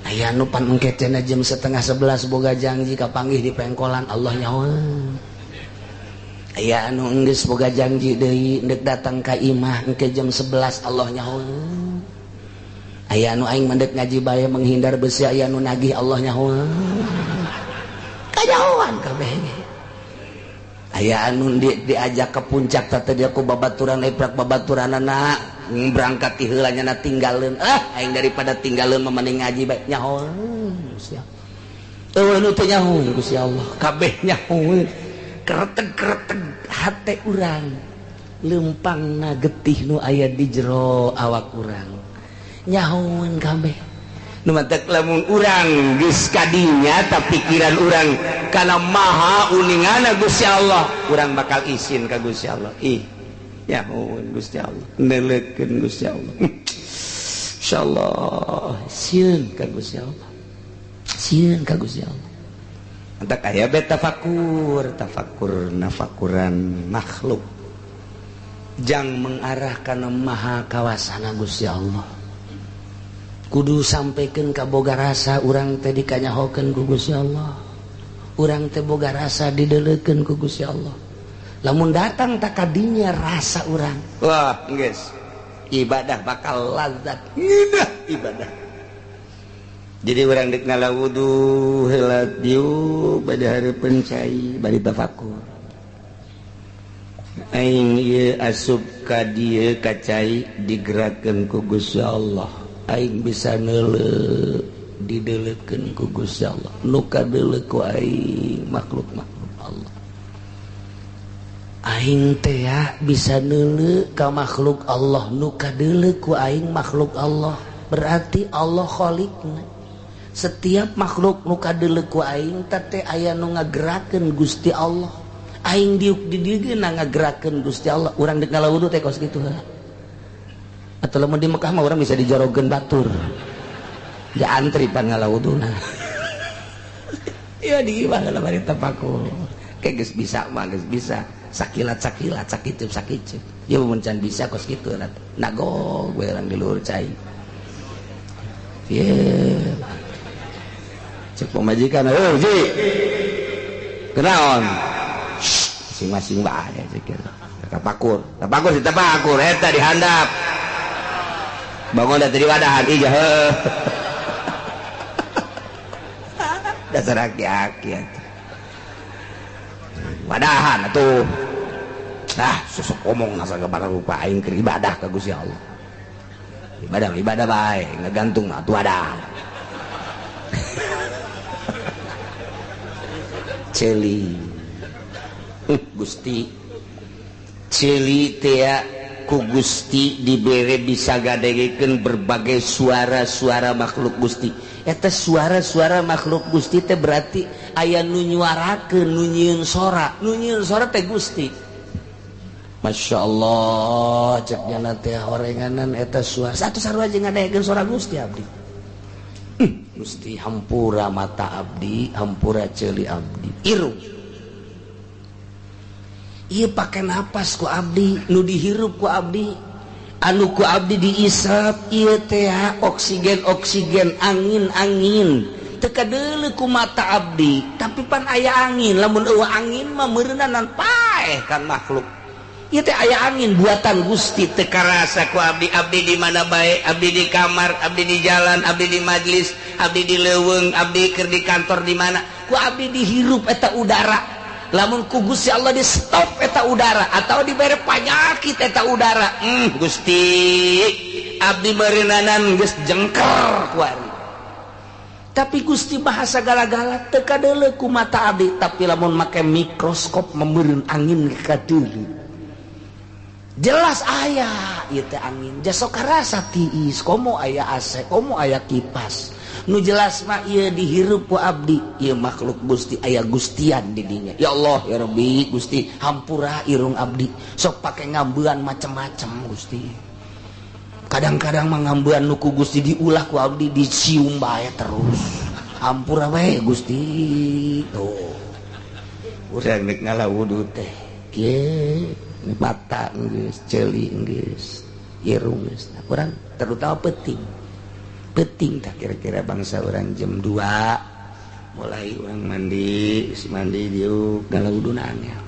Aya nu pan engke teh jam 10:30 boga janji kapanggih di pengkolan Allah nyaho. Aya anu enggeus boga janji deui ndek datang ka imah engke jam 11 Allah nyaho. Aya anu aing mendek ngaji bae menghindar besi aya anu nagih Allah nyaho. Kanyahoan kabeh. Aya anu diajak ke puncak teh dia ku babaturan eprak babaturanana berangkat ti heula nya tinggalkeun. Ah aing daripada tinggalkeun mah mending ngaji bae nyaho. Gusti Allah. Eueuh nu teu nyaho Gusti Allah kabeh nyaho. Kereteg-kereteg hate urang lempangna getih nu aya di jero awak urang nyahoan kabeh. Nu matak lamun urang geus kadinya ta pikiran urang kana maha uningana Gusti Allah, urang bakal isin ka Gusti Allah. Ih nyahoan Gusti Allah, neuleukeun Gusti Allah. Insyaallah sieun ka Gusti Allah, sieun ka Gusti Allah. Antak aya be tafakur, tafakur nafakuran makhluk jang mengarah kana maha kawasana Gusti Allah. Kudu sampaikan ka boga rasa urang teh dikanyahokeun ku Gusti Allah. Urang teh boga rasa dideleukeun ku Gusti Allah. Lamun datang tak kadinya rasa urang, wah geus ibadah bakal lazat, ngeunah ibadah. Jadi urang dek ngala wudu heula diuk bade hareupeun cai bari tafakur. Aing ieu asup ka dieu ka cai digerakkeun ku Gusti Allah. Aing bisa neuleuh dideleukeun ku Gusti Allah. Nu kadeuleuh ku aing makhluk-makhluk Allah. Aing teh bisa neuleuh ka makhluk Allah, nu kadeuleuh ku aing makhluk Allah. Berarti Allah khaliqna. Setiap makhluk nu kadeuleuh ku aing teh aya nu ngagerakeun Gusti Allah. Aing diuk di dieu ge ngagerakeun Gusti Allah. Urang deuk ngala wudu teh kos kitu heula. Atau lamun di Mekah mah urang bisa dijorogeun batur. Ja antri pan ngala wuduna. Ya di imah lah bari tafakur. Kayak geus bisa mah geus bisa. Sakilat-sakilat, sakicup-sakicup. Ya mun can bisa kos kitu nagog we urang di luhur cai. Ye. Cek pamajikan, "Heuh, Ji. Kenaon?" Masing-masing bae cek. Tafakur, tafakur si tafakur eta dihandap. Bangun dari wadahan ija heuh. Dasar aki-aki atuh. Wadahan atuh. Ah, susuk omong nasa sagabara rupa aing keur ibadah ka Gusti Allah. Ibadah ibadah bae, ngagantung mah atuh wadah. Celi. Gusti. Celi teh ku Gusti dibere bisa gadegekeun berbagai suara-suara makhluk Gusti. Eta suara-suara makhluk Gusti teh berarti aya nu nyuarakeun, nu nyieun sora, nu nyieun sora teh Gusti. Masya Allah, cek jana teh horenganan eta suara. Satu sarua jeung ngadegekeun suara Gusti abdi. Gusti hampura mata abdi, hampura ceuli abdi. Irung. Ieu pake napas ku abdi, nu dihirup ku abdi, anu ku abdi diisap ieu teh oksigen-oksigen, angin-angin. Teu kadeuleu ku mata abdi, tapi pan aya angin. Lamun eueuh angin mah meureunan paeh kan makhluk. Ieu teh aya angin buatan Gusti teu karasa ku abdi. Abdi di mana bae, abdi di kamar, abdi di jalan, abdi di majlis, abdi di leuweung, abdi keur di kantor di mana, ku abdi dihirup eta udara. Lamun ku Gusti Allah di stop eta udara atau dibere panyakit eta udara, Gusti abdi meureunana geus jengker kuari. Tapi Gusti Maha sagala-gala teu kadeuleu ku mata abdi, tapi lamun make mikroskop meureun angin kadeuleu. Jelas aya ieu teh angin, jasok karasa tiis, komo aya AC, komo aya kipas. Nu jelas mah ieu dihirup ku abdi, ieu makhluk Gusti aya gustian di dinya. Ya Allah ya Rabbi Gusti, hampura irung abdi, sok pake ngambean macem-macem Gusti. Kadang-kadang mah ngambean nu ku Gusti diulah ku abdi dicium bae terus. Hampura we Gusti. Tuh. Urang nek ngala wudu teh kieu mata geus, ceuli geus, irung geus. Nah, urang terutama peuting. Peuting tah kira-kira bangsa urang jam 2 mulai urang mandi, mandi diuk ngala wuduna angel.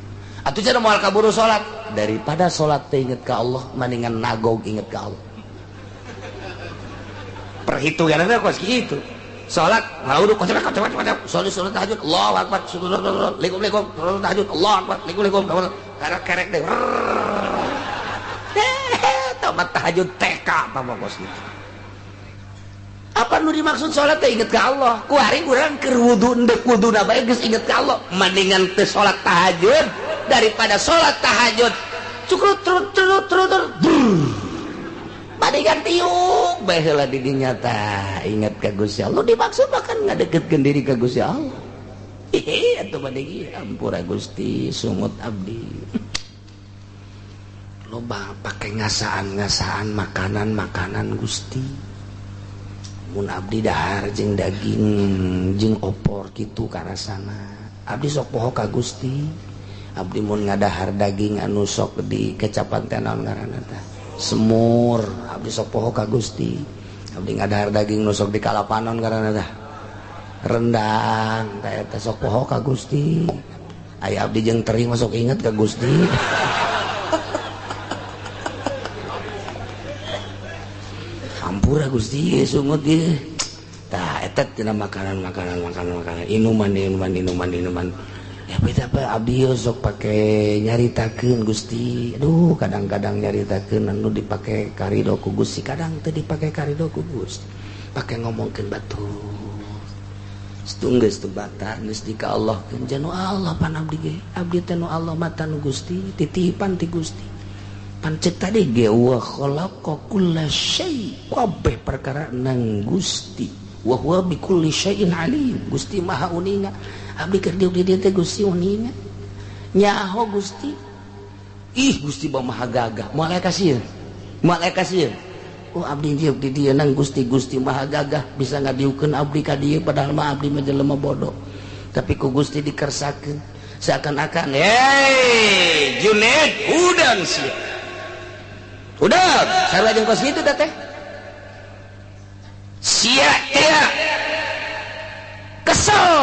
Atuh cenah moal kaburu salat, daripada salat teh inget ka Allah mendingan nagog inget ka Allah. Perhitunganna kos kitu. Salat ngala wudu kocok kocok kocok, salat salat tahajud Allahu akbar, likum likum, salat tahajud Allahu akbar, likum likum, karek kerek deh. Tobat tahajud TK apa kos gitu. Apa nu dimaksud salat teh inget ka Allah? Ku hari urang keur wudu endek wuduna bae geus inget ka Allah. Mendingan teu salat tahajud daripada salat tahajud cukrut trut trut trut trut. Mendingan tiuk bae heula di dinya tah inget ka Gusti Allah. Dimaksud mah kan ngadeketkeun diri ka Gusti Allah. Hehe atuh mending ampura Gusti sungut abdi. Loba pake ngasaan-ngasaan makanan-makanan Gusti. Mun abdi dahar jeung daging jeung opor kitu karasana. Abdi sok poho ka Gusti. Abdi mun ngadahar daging anu sok di kecapan teh naon ngaranna tah? Semur. Abdi sok poho ka Gusti. Abdi ngadahar daging nu sok di kalapanon ngaranna tah? Rendang. Tah eta sok poho ka Gusti. Aya abdi jeung teri mah sok inget ka Gusti. Ampura Gusti sungut ieu. Tah eta tina makanan-makanan makanan-makanan inuman inuman inuman inuman. Ya beda apa abdi sok pake nyaritakeun Gusti. Aduh kadang-kadang nyaritakeun anu dipake karido ku Gusti, kadang teu dipake karido ku Gusti. Pake ngomongkeun batur. Geus teu bata geus di ka Allah keun janu Allah pan abdi ge. Abdi teh nu Allah mata nu Gusti, titipan ti Gusti. Pancet tadi ge wa khalaqa kulla syai, kabeh perkara nang Gusti. Wa huwa bi kulli syai'in alim. Gusti Maha uninga. Abdi keur diuk di dieu teh Gusti uninga. Nyaho Gusti. Ih Gusti Maha gagah. Moal aya kasieun. Moal aya kasieun. Oh abdi diuk di dieu nang Gusti, Gusti Maha gagah bisa ngadiukeun abdi ka dieu padahal mah abdi mah jelema bodoh. Tapi ku Gusti dikersakeun seakan-akan, "Hei, Junaid, udang sia." Udah, sarua jeung kos kitu teh. Sia teh kesel,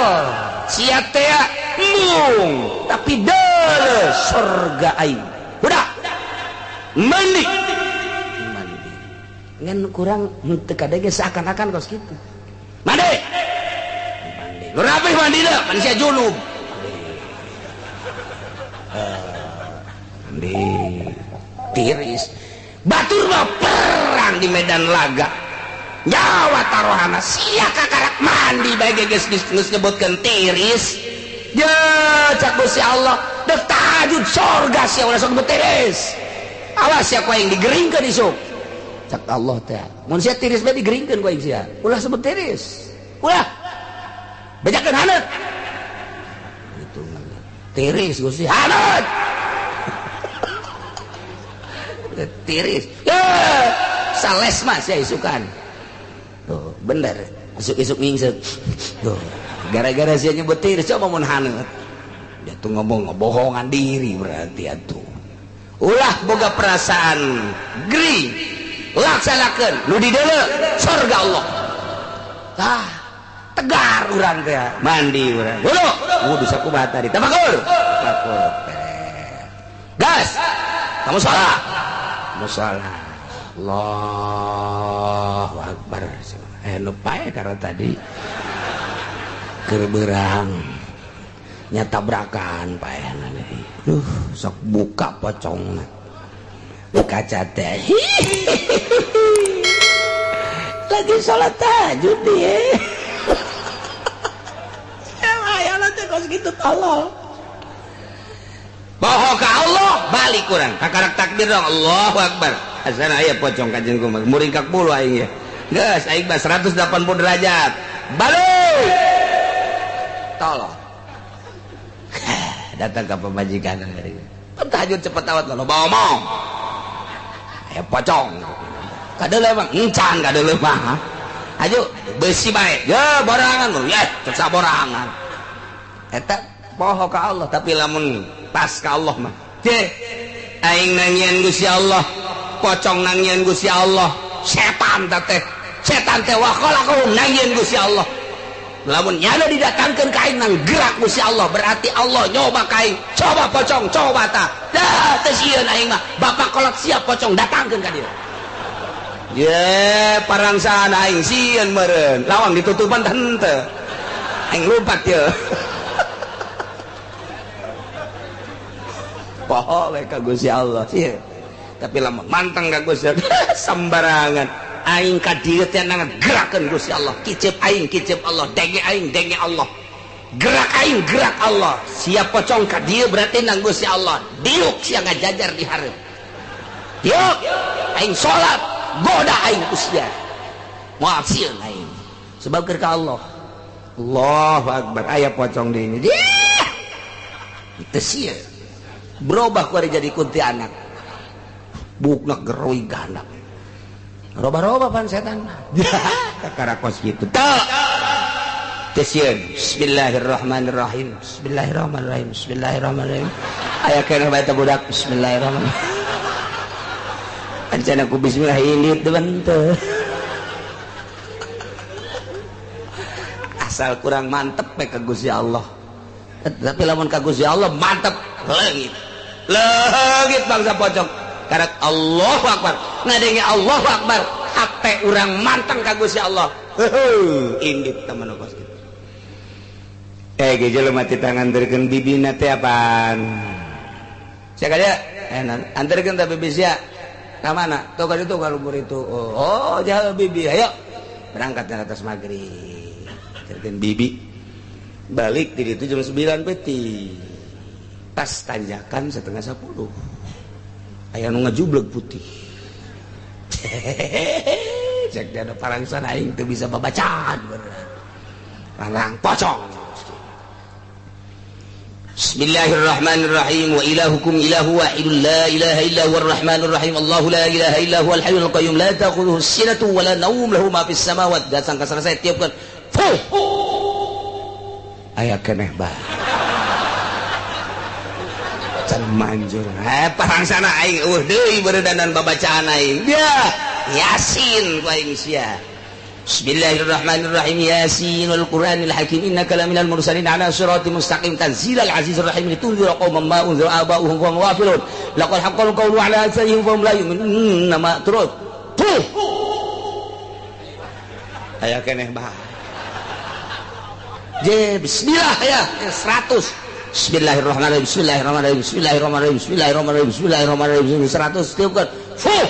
sia teh embung, tapi deuleu surga aing. Udah. Mandi. Mandi. Ngan kurang henteu kadege seakan-akan kos kitu. Mandi. Mandi. Lu rapih mandina, manusia junub. Mandi. Tiris. Batur mah perang di medan laga. Nyawa taruhana sia kakarak mandi bae geus geus nyebutkeun tiris. Je cak Gusti Allah, dek tahajud sorga sia ulah sok nyebut tiris. Awas sia ku aing digeringkeun isuk. Cak Allah teh. Mun sia tiris bae digeringkeun ku aing sia. Ulah sebut tiris. Ulah. Bejakeun haneut. Gitu tiris Gusti haneut. Tiris. Ya, sales mah sia isukan. Tuh, bener. Isuk-isuk nyingset. Tuh, gara-gara sia nyebut tiris coba mun haneut. Dia tuh ngomong ngebohongan diri berarti atuh. Ulah boga perasaan gering. Laksanakeun nu dideuleu surga Allah. Tah, Tegar urang teh mandi urang. Wudu. Wudu sakumaha tadi? Tafakur. Tafakur. Gas. Kamu salat. Musala. Allahu akbar. Nu pae karena tadi keur beurang nya tabrakan paehna deui. Duh, sok buka pocongna. Kaca teh. Lagi salat tahajud dia. Ya Allah teh kos kitu tolol. Boho ka Allah balik urang. Kakarak takbir dong Allahu akbar. Asana aya pocong ka jeung kumaha muringkak bulu aing ya. Geus aing mah 180 derajat. Balik. Tolol. Datang ka pamajikan tahajud cepet awat loba omong. Aya pocong. Kadeuleu mah encan kadeuleu mah. Ayo besi bae. Ya borangan ya cek saborangan. Eta poho ka Allah tapi lamun pas ka Allah mah. Ceh aing nangieun Gusti Allah, pocong nangieun Gusti Allah, setan teh. Setan teh wa khalaqahum nangieun Gusti Allah. Lamun nyana didatangkeun ka aing nang gerak Gusti Allah, berarti Allah nyoba ka aing. Coba pocong, coba tah. Dah teu sieun aing mah. Bapak kolot siap pocong datangkeun ka dieu. Ye, parangsaan aing sieun meureun. Lawang ditutupan tah henteu. Aing lumpat ye. Poho we ka Gusti Allah sieun. Tapi lamun manteng ka Gusti Allah sembarangan. Aing ka dieu teh ngagerakeun Gusti Allah. Kicep aing, kicep Allah. Denge aing, denge Allah. Gerak aing, gerak Allah. Siap pocong ka dieu berarti nang Gusti Allah. Diuk sia ngajajar di hareup. Diuk aing salat, goda aing ku sia. Moal sieun aing. Sebab keur ka Allah. Allahu akbar aya pocong di ini. Teu sieun. Berubah ku jadi kuntilanak. Bukna geroi gandap. Roba-roba pan setan. Kakara kos gitu. Teu. Teu sieun. Bismillahirrahmanirrahim. Bismillahirrahmanirrahim. Bismillahirrahmanirrahim. Aya keneh bae teh budak. Bismillahirrahmanirrahim. Ancana ku bismillah ilit teu. Asal kurang mantep we ka Gusti Allah. Tapi lamun ka Gusti Allah mantep leungit. Leungit bangsa pocong. Karak Allahu akbar. Ngadenge Allahu akbar. Hate urang manteng ka Gusti Allah. Heuh, indit temen kos kitu. Ge jelema ti tanganterkeun bibina teh apaan? Sia ka dieu? Anterkeun ta bibi sia. Ka mana? Tuh ka ditu ka luhur itu. Oh, jauh bibi. Ayo. Berangkat ke atas maghrib. Anterkeun bibi. Balik di ditu jam 9 peuting. Tas tanjakan 9:30. Aya nu ngajubleg putih. Cek dia ada parangsan aing teu bisa babacaan bener. Parang pocong. Bismillahirrahmanirrahim. Wa ilahukum ilahu wahidun la ilaha illa huwar rahmanur rahim. Allahu la ilaha illa huwal hayyul qayyum la ta'khudhuhu sinatun wa la nawm lahu ma fis samawati. Datang ka selesai tiupkeun. Fuh. Aya keneh bae. Can manjur. Parangsana aing eueuh deui beuredanan babacaan aing. Dia Yasin ku aing sia. Bismillahirrahmanirrahim. Yasin wal Qur'anil Hakim innaka laminal mursalin ala siratim mustaqim tanzilal azizir rahim litunzira qauman ma unzira aba'uhum wa hum ghafilun. Laqad haqqal qawlu ala aktsarihim fa hum la yu'minun. Nama terus. Tuh. Aya keneh bae. Je bismillah ya 100. Bismillahirrahmanirrahim. Bismillahirrahmanirrahim. Bismillahirrahmanirrahim. Bismillahirrahmanirrahim. Bismillahirrahmanirrahim. 100 tiupkeun. Fuh.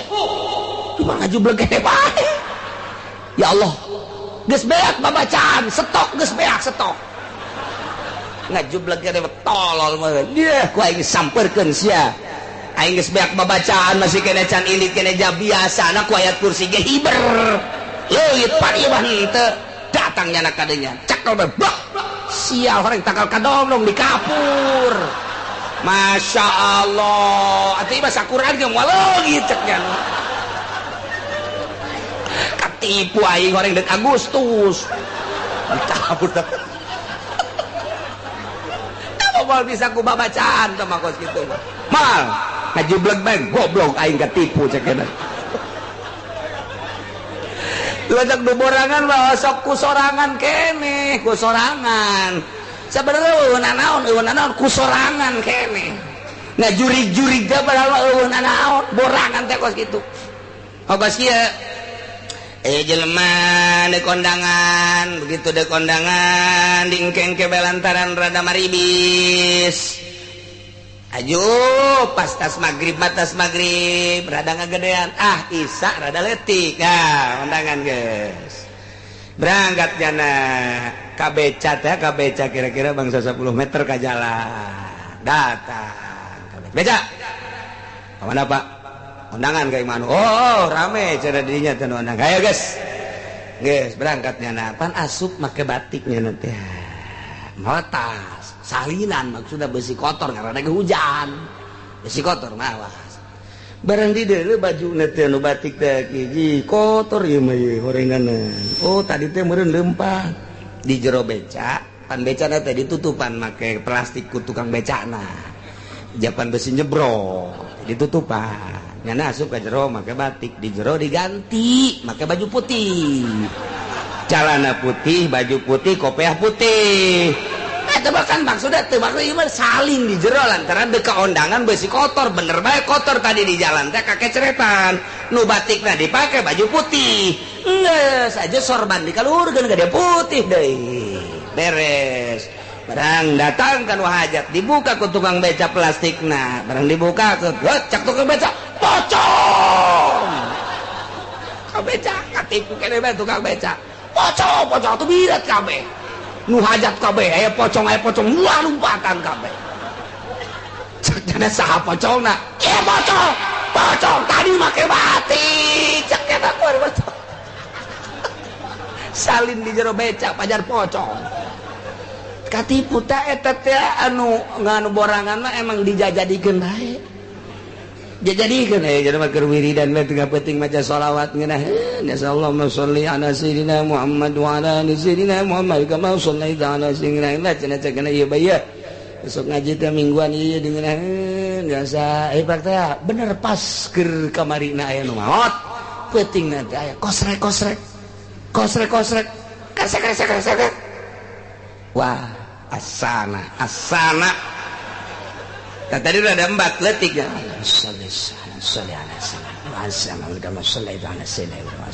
Cuma ngajubleg keneh bae. Ya Allah, geus beak babacaan, stok geus beak stok. Ngajubleg keneh tolol mah. Dia ku aing sampeurkeun sia. Aing geus beak babacaan masih keneh can indit keneh ja biasana ku ayat kursi ge hiber. Leuit pan ieu mah henteu. Datang nyana kadenya. Cekel bae. Sial horeng tangkal kadongdong di kapur. Masya Allah. Atuh ieu mah sakuran ge moal leungit cek nya. Katipu aing horeng deuk Agustus. Dicabut. Apa moal bisa ku babacaan teh mah kos kitu mah. Mal, ngajubleg bae goblok aing katipu cek nya. Ledak du borangan mah sok ku sorangan keneh, ku sorangan. Sebenarnya eueuh nanaon, eueuh nanaon ku sorangan keneh. Nah jurig-jurig teh padahal mah eueuh nanaon, borangan teh kos kitu. Oh kos kieu. Jelema dek kondangan, begitu dek kondangan diengke-engke belantaran rada maribis. Ayo pas tas maghrib, tas maghrib rada ngagedean, ah isa rada letik. Nah, kondangan guys. Berangkat jana ka beca teh, ka beca kira-kira bangsa 10 meter ka jalan. Datang ka beca. Ka mana, Pak? Undangan ka imah. Oh, rame cenah dirinya teh undangan. Ayo guys. Geus berangkatnya nah, pan asup make batiknya nanti. Mawa tas, salinan maksudnya besi kotor karena lagi hujan. Besi kotor mawa. Barang di deuleu baju teh nu batik teh hiji kotor ieu mah ieu horenganan. Oh, tadi teh meureun leumpang di jero beca, pan becana teh ditutupan make plastik ku tukang becana. Japan besi nyebrok ditutupan. Nyana asup ke jero make batik, di jero diganti make baju putih. Celana putih, baju putih, kopiah putih. Eta bahkan maksudnya teu maksud ieu mah salin di jero lantaran dek kondangan besi kotor, bener bae kotor tadi di jalan teh kakeceretan. Nu batikna dipake baju putih. Geus aja sorban dikaluhurkeun ka dia putih deui. Beres. Barang datang kan hajat dibuka ku tukang beca plastikna, barang dibuka ke cak tukang beca pocong. Tukang beca katipu kene bae tukang beca. Pocong, pocong tuh birat kabeh. Nu hajat kabeh aya pocong, aya pocong, wah lompatan kabeh. Cek jana saha pocongna? Ieu pocong. Pocong tadi make batik. Cek eta keluar pocong. Salin di jero beca pajar pocong. Katipu ta eta teh anu nganu borangan mah emang dijajadikeun bae. Dijadikeun we jadi mah keur wiridan we tengah peuting maca sholawat ngeunah. Nasallahu sholli ala sayyidina Muhammad wa ala ali sayyidina Muhammad kama shallaita ala sayyidina Muhammad cenah cenah ieu bae. Besok ngaji teh mingguan ieu dengeunah biasa pak teh bener pas keur kamarina aya nu maot. Peutingna teh aya kosrek kosrek. Kosrek kosrek. Kresek kresek kresek. Wah, asana, asana. Nah, tadi udah ada empat letik ya. Sholli ala sayyidina Muhammad kama shallaita ala sayyidina Muhammad.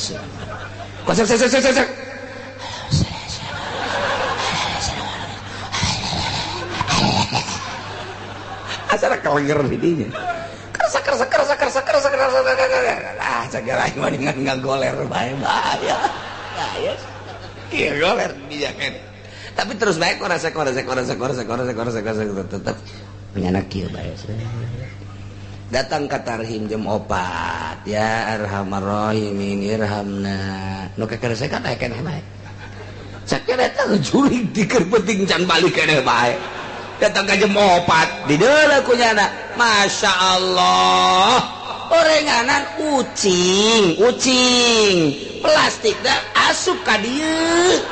Kosek kosek kosek kosek. Asana kelenger di dinya. Kerasa kerasa kerasa kerasa kerasa kerasa. Ah, cagara aing mah dengan ngagoler bae bahaya. Bahaya. Kieu goler di dinya kan. Tapi terus baik korasa korasa korasa korasa korasa korasa korasa tetap menyanak kieu bae. Datang ka tarhim jam 4 ya arhamar rahimin irhamna. Nu kekeresekan aya keneh bae. Sakieu eta jurig di keur penting can balik keneh bae. Datang ka jam 4 di deuleu ku nyana. Masya Allah. Orenganan ucing, ucing. Plastik da asup ka dieu.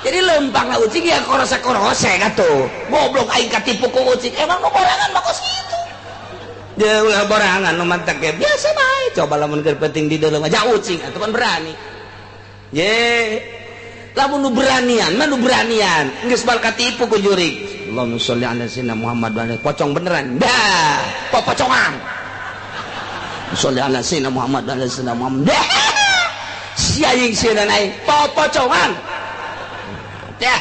Jadi lempang lah ucing ya korose-korose atuh. Goblok aing katipu ku ucing. Emang nu borangan mah kos kitu. Dia ulah borangan nu mantak ge biasa bae. Coba lamun keur penting di dalam aja ucing atuh pan berani. Ye. Lamun nu beranian mah nu beranian. Geus bal katipu ku jurig. Allahumma sholli ala sayyidina Muhammad wa ala pocong beneran. Dah, popocongan. Sholli ala sayyidina Muhammad wa ala sayyidina Muhammad. Dah. Sia jeung sieun aing popocongan. Dah,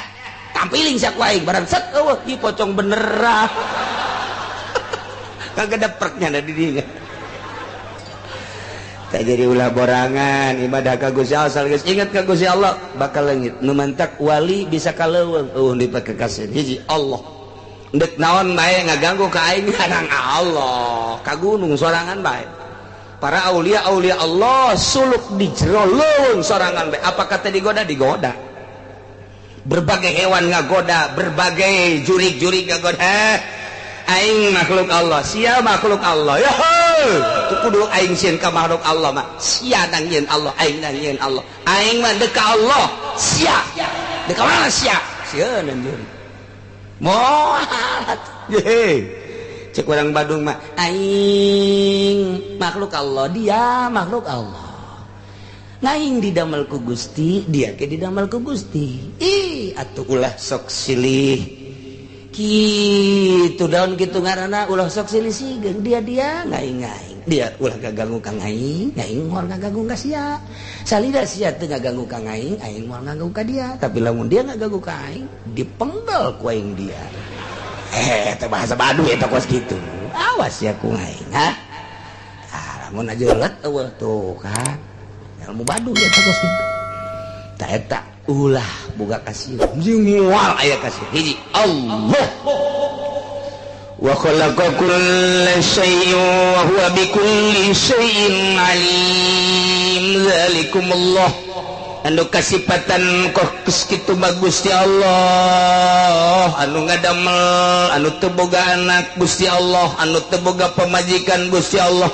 tampiling sia ku aing barang set eueuh ieu pocong beneran. Kagak depreknya da di dinya. Tak jadi ulah borangan ibadah ka Gusti Allah asal geus ingat ka Gusti Allah bakal leungit. Nu mantak wali bisa kaleuweung eueuh dipake kasih hiji Allah. Ndek naon bae ngaganggu ka aing karang Allah, ka gunung sorangan bae. Para aulia aulia Allah suluk di jero leuweung sorangan bae. Apa kata digoda? Digoda. Berbagai hewan ngagoda, berbagai jurig-jurig ngagoda. Aing makhluk Allah, sia makhluk Allah. Ya tu kudu aing sieun ka makhluk Allah mah. Sia nang yeun Allah, aing nang yeun Allah. Aing mah deuk ka Allah, sia. Deuk ka mana sia? Sieun jurig. Moal. Ye. Cek urang Badung mah, aing makhluk Allah, dia makhluk Allah. Ngaing didamel ku Gusti, dia ke didamel ku Gusti. Ih, atuh ulah sok silih. Kitu daun kitu ngaranna ulah sok silih sigeung dia-dia ngaing-ngaing. Dia ulah gaganggu ka ngaing, ngaing moal ngaganggu ka sia. Salida sia teu ngaganggu ka ngaing, aing moal ngaganggu ka dia. Tapi lamun dia ngaganggu ka aing, dipenggal ku aing dia. Teh bahasa Baduy eta kos kitu. Awas ya ku aing, ha? Ah, lamun aja let eueuh tuh kan. Ilmu Baduy eta kos kitu. Ta eta ulah boga kasih. Jeung moal aya kasih. Hiji Allah. Wa khalaqa kulla syai'in wa huwa bikulli syai'in alim. Zalikumullah. Anu kasipatan kos kitu mah Gusti Allah, anu ngadamel, anu teu boga anak Gusti Allah, anu teu boga pamajikan Gusti Allah,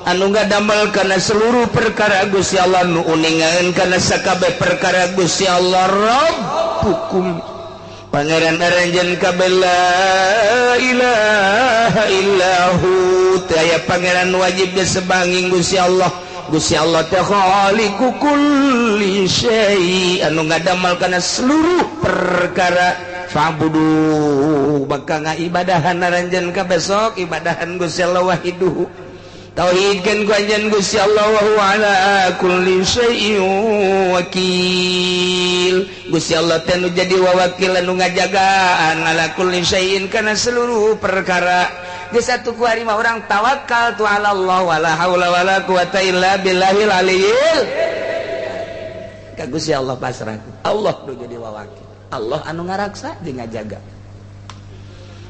anu ngadamel kana seluruh perkara Gusti Allah, nu uningaeun kana sakabeh perkara Gusti Allah. Rabbukum Pangeran aranjeun kabeh la ilaha illahu, teu aya pangeran wajib disebanging Gusti Allah. Gusti Allah teh khaliqu kulli syai, anu ngadamel kana seluruh perkara. Fa'budu, maka ngaibadahan aranjeun kabeh sok ibadahan Gusti Allah wahiduhu. Tauhidkeun ku anjeun Gusti Allah wa huwa ala kulli syai'in wakil. Gusti Allah teh nu jadi wawakil anu ngajagaan ala kulli syai'in kana seluruh perkara. Geus atuh ku ari mah urang tawakal tu ala Allah wala haula wala quwata illa billahil aliyil. Ka Gusti Allah pasrah. Allah nu jadi wawakil. Allah anu ngaraksa jeung ngajaga.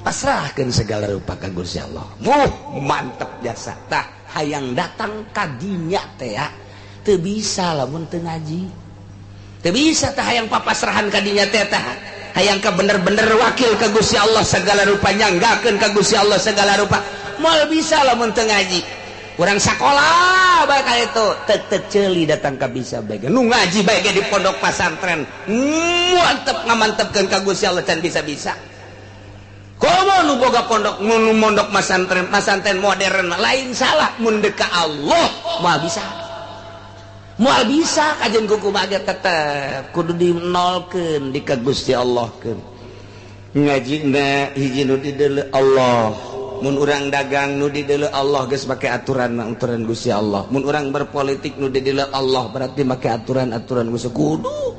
Pasrahkeun segala rupa ka Gusti Allah. Wuh, mantep jasa. Tah hayang datang ka dinya teh ya. Teu bisa lamun teu ngaji. Teu bisa tah hayang papasrahan ka dinya teh tah. Hayang ka bener-bener wakil ka Gusti Allah segala rupa, nyanggakeun ka Gusti Allah segala rupa. Moal bisa lamun teu ngaji. Urang sakola bae ka itu teu ceuli datang ka bisa bae. Nu ngaji bae ge di pondok pasantren. Mantep ngamantepkeun ka Gusti Allah can bisa-bisa. Komo nu boga pondok nu mondok masantren, masantren modern lain salah mun deuk ka Allah moal bisa. Moal bisa kajeun kumaha ge tetep kudu dinolkeun di ka Gusti Allah keun. Ngajina hiji nu dideuleu Allah. Mun urang dagang nu dideuleu Allah geus make aturan aturan Gusti Allah. Mun urang berpolitik nu dideuleu Allah berarti make aturan-aturan Gusti kudu.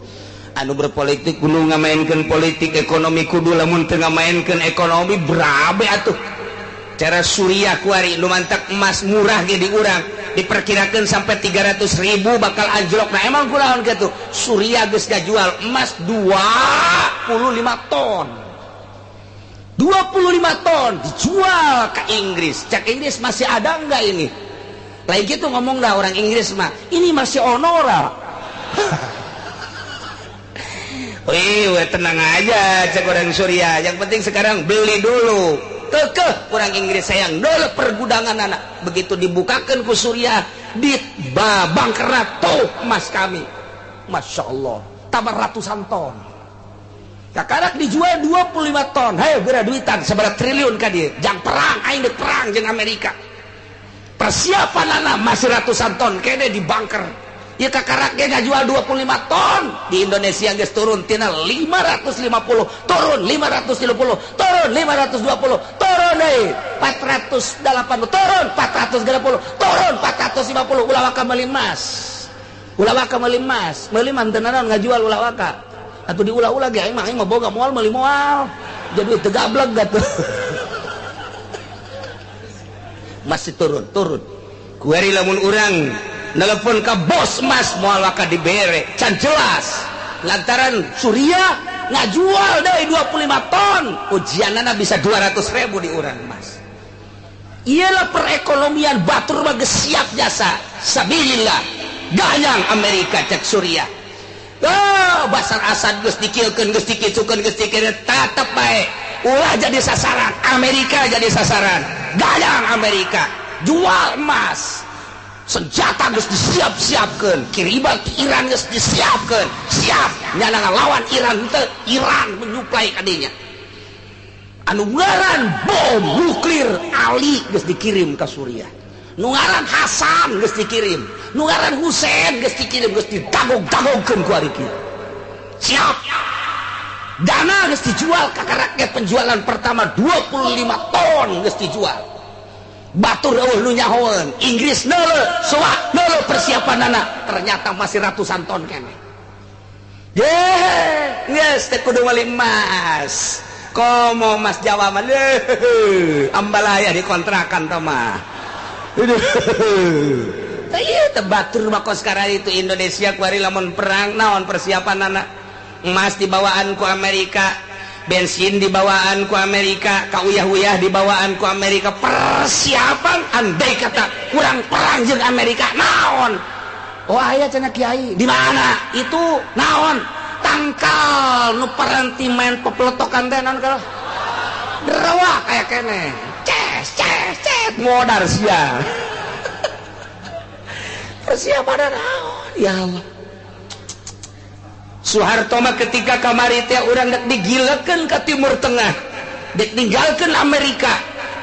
Anu berpolitik kudu ngamainkeun politik ekonomi kudu lamun teu ngamainkeun ekonomi berabe atuh. Cara Suriah kuari nu mantak emas murah ge di urang diperkirakeun sampai 300.000 bakal anjlok. Nah emang kunaon kitu? Suriah geus ngajual emas 25 ton. 25 ton dijual ke Inggris. Cak Inggris masih ada enggak ini? Lain gitu ngomong dah orang Inggris mah. Ini masih onora. Wih, tenang aja cek orang Suriah. Yang penting sekarang beli dulu. Kekeh orang Inggris sayang dulu pergudangan anak. Begitu dibukakan ku Suriah di bangkerat tuh emas kami. Masya Allah, tambah ratusan ton. Kakarak dijual 25 ton. Hayo geura duitan seberapa triliun ka dieu. Jang perang aing deuk perang jeung Amerika. Persiapan anak masih ratusan ton kene di bunker. Ya kakarak ge ngajual 25 ton. Di Indonesia geus turun tina 550, turun 530, turun 520, turun deui 480, turun 430, turun 450. Ulah waka meuli emas. Ulah waka meuli emas, meuli mah teu nanaon ngajual ulah waka. Atuh diulah-ulah ge aing mah boga moal meuli moal. Jadi teu gableg atuh. Masih turun, turun. Kuari lamun urang nelpon ke bos emas moal waka dibere, can jelas. Lantaran Suriah ngajual deui 25 ton, ujianana bisa 200.000 di urang emas. Iyalah perekonomian batur mah geus siap jasa. Sabilillah. Gayang Amerika cek Suriah. Oh, Basar Asad geus dikilkeun, geus dikitukeun, geus dikieun, tetep bae. Ulah jadi sasaran, Amerika jadi sasaran. Gayang Amerika, jual emas. Senjata geus disiap-siapkeun, kiriman ke Iran geus disiapkeun. Siap nyana ngalawan Iran teu, Iran menyuplai ka dinya. Anu ngaran bom nuklir Ali geus dikirim ka Suriah. Nu ngaran Hasan geus dikirim, Nu ngaran Husein geus dikirim, geus didagog-dagogkeun ku ari kieu. Siap. Dana geus dijual ka rakyat, penjualan pertama 25 ton geus dijual. Batur eueuh nu nyahoeun, Inggris neuleuh, soa neuleuh persiapanana, ternyata masih ratusan ton keneh. Ye, geus teh kudu meuli emas. Komo emas Jawa mah leuh, ambalaya dikontrakan teh mah. Tah ieu teh batur mah kos itu Indonesia kuari lamun perang naon persiapanana? Emas dibawaan ku Amerika, bensin dibawaan ku Amerika, kauyah-uyah dibawaan ku Amerika, persiapan andai kata kurang perang jeung Amerika naon? Oh aya cenah kiai, di mana? Itu naon? Tangkal nu paranti main pepeletokan teh naon kalau? Derawak aya keneh. Ces ces ces modar sia. Persiapan naon? Ya Allah. Soeharto mah ketika kamari teh urang dek digilekeun ke Timur Tengah, dek ninggalkeun Amerika,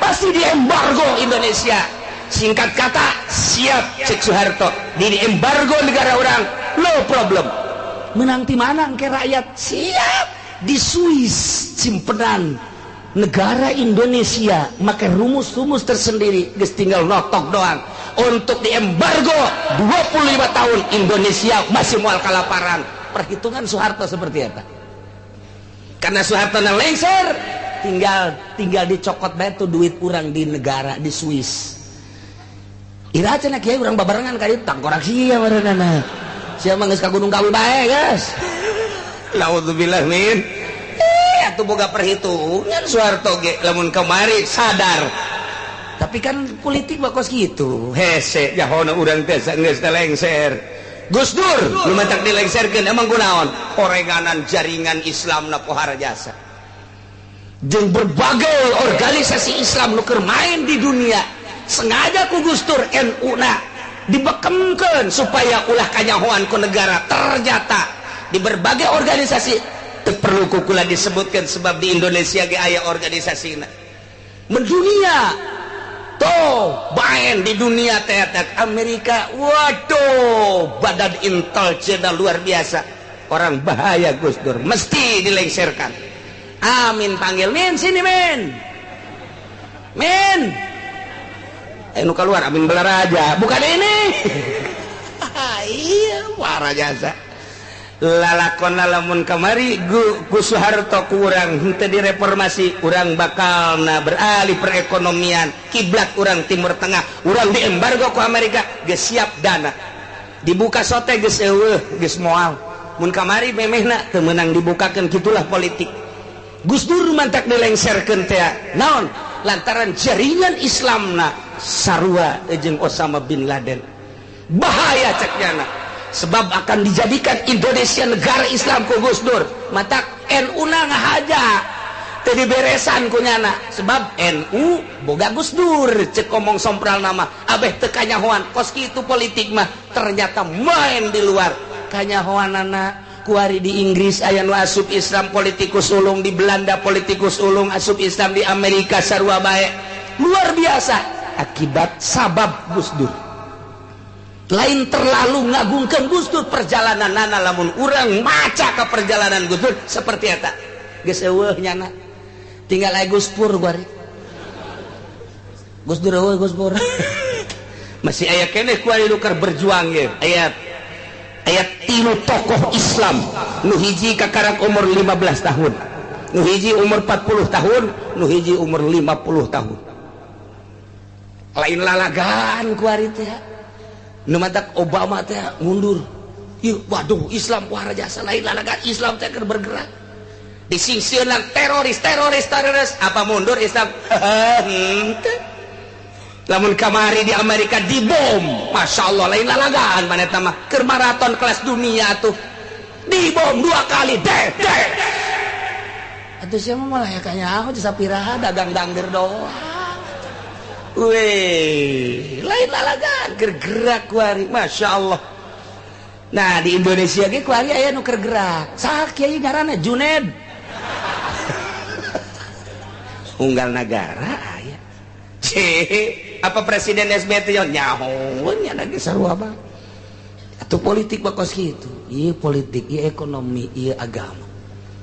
pasti diembargo Indonesia. Singkat kata, siap cek Soeharto, di embargo negara orang, no problem. Menang ti mana ke rakyat? Siap di Swiss simpenan negara Indonesia, make rumus-rumus tersendiri, geus tinggal notok doang. Untuk diembargo 25 tahun Indonesia masih moal kalaparan. Perhitungan Soeharto seperti apa? Karena Soeharto lengser, tinggal dicokot bae tuh duit urang di negara di Swiss. Ira cenah kiai urang babarengan ka dieu tangkorak sia barenana. Sia mah geus ka Gunung Kawi bae, guys. Naudzubillah min. Atuh boga perhitungan Soeharto ge lamun kamari sadar. Tapi kan politik mah kos kitu. Hese jahona urang teh geus lengser. Gus Dur nu matak dilengserkeun emang kunaon? Orenganan jaringan Islam na pohara jasa. Jeung berbagai organisasi Islam nu keur main di dunia, sengaja ku Gus Dur NU na dibekemkeun supaya ulah kanyahoan ku negara. Ternyata di berbagai organisasi teu perlu ku kula disebutkeun sebab di Indonesia ge aya organisasina. Mendunia tuh main di dunia teater Amerika, waduh badan intelijen luar biasa, orang bahaya Gus Dur mesti dilengserkan. Amin panggil min sini min min, nu keluar amin belaraja bukan ini. Iya warah jasa lalakon lamun kamari Gus Soeharto kurang henteu direformasi, urang bakal na beralih perekonomian kiblat urang Timur Tengah, urang diembargo ku Amerika geus siap dana dibuka sote geus eueuh geus moal mun kamari memehna teu meunang dibukakeun. Kitulah politik Gus Dur mantak dilengserkeun teh naon lantaran jaringan Islamna sarua jeung Osama bin Laden. Bahaya cek nyana sebab akan dijadikan Indonesia negara Islam ku Gus Dur. Matak NU na ngahaja teu diberesan ku nyana sebab NU boga Gus Dur cek omong sompral nama abeh teu kanyahoan kos kitu politik mah. Ternyata main di luar kanyahoanana kuari di Inggris aya nu asup Islam politikus ulung, di Belanda politikus ulung asup Islam, di Amerika sarua bae. Luar biasa akibat sabab Gus Dur. Lain terlalu ngagungkeun Gus Dur perjalanan nana lamun urang maca ka perjalanan Gus Dur seperti eta geus eueuh nyana tinggal aya Gus Pur kuari Gus Dur eueuh Gus Pur masih aya keneh kuari nu keur berjuang ye. Aya tilu tokoh Islam nu hiji kakarak umur 15 tahun, nu hiji umur 40 tahun, nu hiji umur 50 tahun. Lain lalagan kuari teh nu matak Obama teh mundur. Ieu waduh Islam wah jasa lain lalagan Islam teh keur bergerak. Disingsieunan teroris teroris teroris apa mundur Islam? Henteu. Lamun kamari di Amerika dibom, Masya Allah lain lalagan mana eta mah keur maraton kelas dunia tuh. Dibom 2 kali deh deh. Atuh sia mah malah ya kanyaho sapiraha dagang dangder doang. Weh, lain lalagan keur gerak kuari, Masya Allah. Nah di Indonesia ge kuari aya nu keur gerak. Saha kiai ngaranna Juned. Unggal nagara aya. Cih, apa Presiden SBY teh nyaho nya lagi sarua bang. Tuh politik bakos kitu, ieu politik, ieu ekonomi, ieu agama.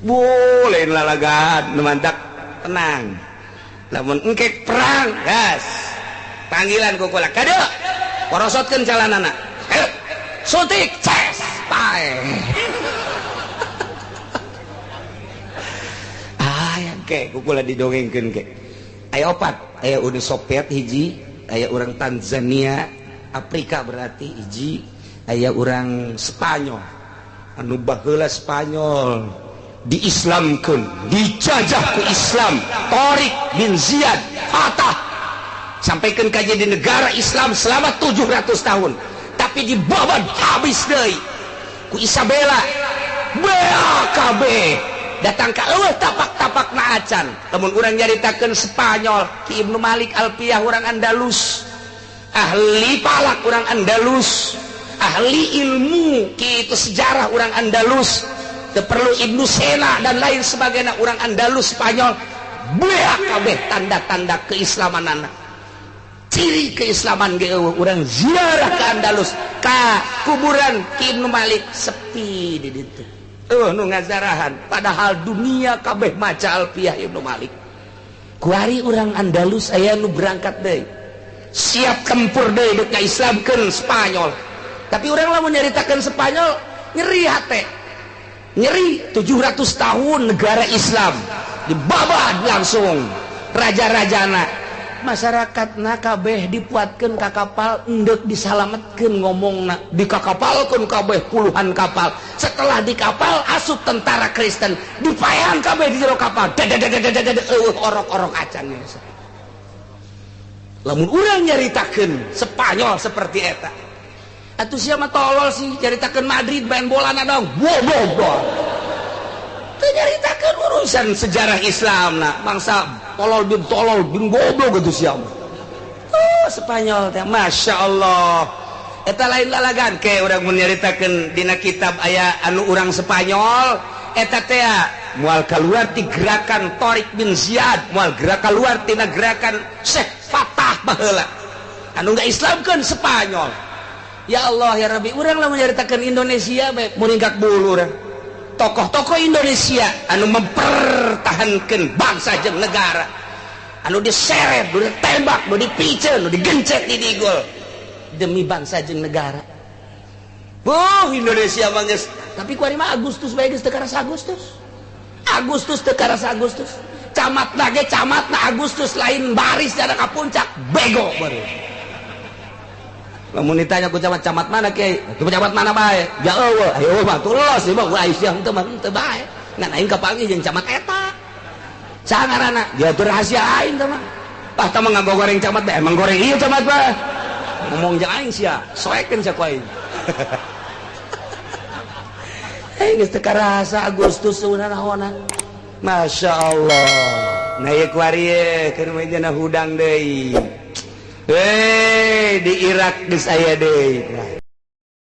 Boleh lalagan, nu mantak tenang. Lamun engkek perang, gas. Panggilan ku kula, kade. Porosotkeun calanana. Suntik, ces, pae. Aya ke ku kula didongengkeun ke. Aya opat, aya Uni Soviet hiji, aya urang Tanzania, Afrika berarti hiji, aya urang Spanyol. Anu baheula Spanyol diislamkeun, dijajah ku Islam. Tariq bin Ziyad fatah sampaikan ka jadi negara Islam selama 700 tahun. Tapi dibabat habis deui ku Isabella. BAKB datang ka eueuh tapak-tapak na acan. Lamun urang nyaritakeun Spanyol, Ki Ibnu Malik Alfiyah urang Andalus, ahli palak urang Andalus, ahli ilmu kitu sejarah urang Andalus, teu perlu Ibnu Sena dan lain sebagainya urang Andalus Spanyol. BAKB tanda-tanda keislamanana. Ciri keislaman ge eueuh urang ziarah ke Andalus ka kuburan Ki Ibnu Malik sepi di ditu. Eueuh nu ngazarahan padahal dunia kabeh maca Alfiyah Ibnu Malik. Kuari urang Andalus aya nu berangkat deui. Siap tempur deui deuk ngaislamkeun Spanyol. Tapi urang lamun nyaritakeun Spanyol nyeri hate. Nyeri 700 tahun negara Islam dibabat langsung raja-rajana. Masyarakat na kabeh dipuatkeun ka kapal endek disalametkeun ngomongna dikakapalkeun kabeh puluhan kapal. Setelah di kapal asup tentara Kristen dipaehan kabeh di jero kapal. Eueuh orok-orok acan. Lamun urang nyaritakeun Spanyol seperti eta. Atuh sia mah tolol sih nyaritakeun Madrid main bola na dong. Bodoh. Teu nyaritakeun urusan sejarah Islam na bangsa tolol bin goblok gitu sia mah. Oh, Spanyol teh Masya Allah. Eta lain lalagan ke urang mun nyaritakeun dina kitab aya anu urang Spanyol eta teh moal kaluar ti gerakan Tariq bin Ziyad, moal gerak kaluar tina gerakan Syekh Fatah baheula. Anu ngaislamkeun Spanyol. Ya Allah ya Rabbi, urang lamun nyaritakeun Indonesia bae muringkak bulu urang. Tokoh-tokoh Indonesia anu mempertahankan bangsa jeung negara, anu diseret, nu ditembak, nu dipiceun, nu digencet di digol demi bangsa jeung negara. Buh, Indonesia mah geus, tapi kuari mah Agustus bae geus teu karasa Agustus. Agustus teu karasa Agustus. Camatna ge camatna Agustus lain baris dana ka puncak, bego baru. Lamun ditanya ku camat, camat mana kiai? Ku camat mana bae? Ja eueuh, ayo mah tulos ieu mah Aisyah henteu mah henteu bae. Ngan aing kapanggih jeung camat eta. Saha ngaranna? Dia teu rahasia aing teh mah. Tah tah mah ngagoreng camat bae, emang goreng ieu camat bae. Ngomong jeung aing sia, soekeun sia ku aing. Aing geus teu karasa Agustus naonan. Masya Allah. Nah ieu kuari ye keur mah hudang deui. Hei, di Irak geus aya deui.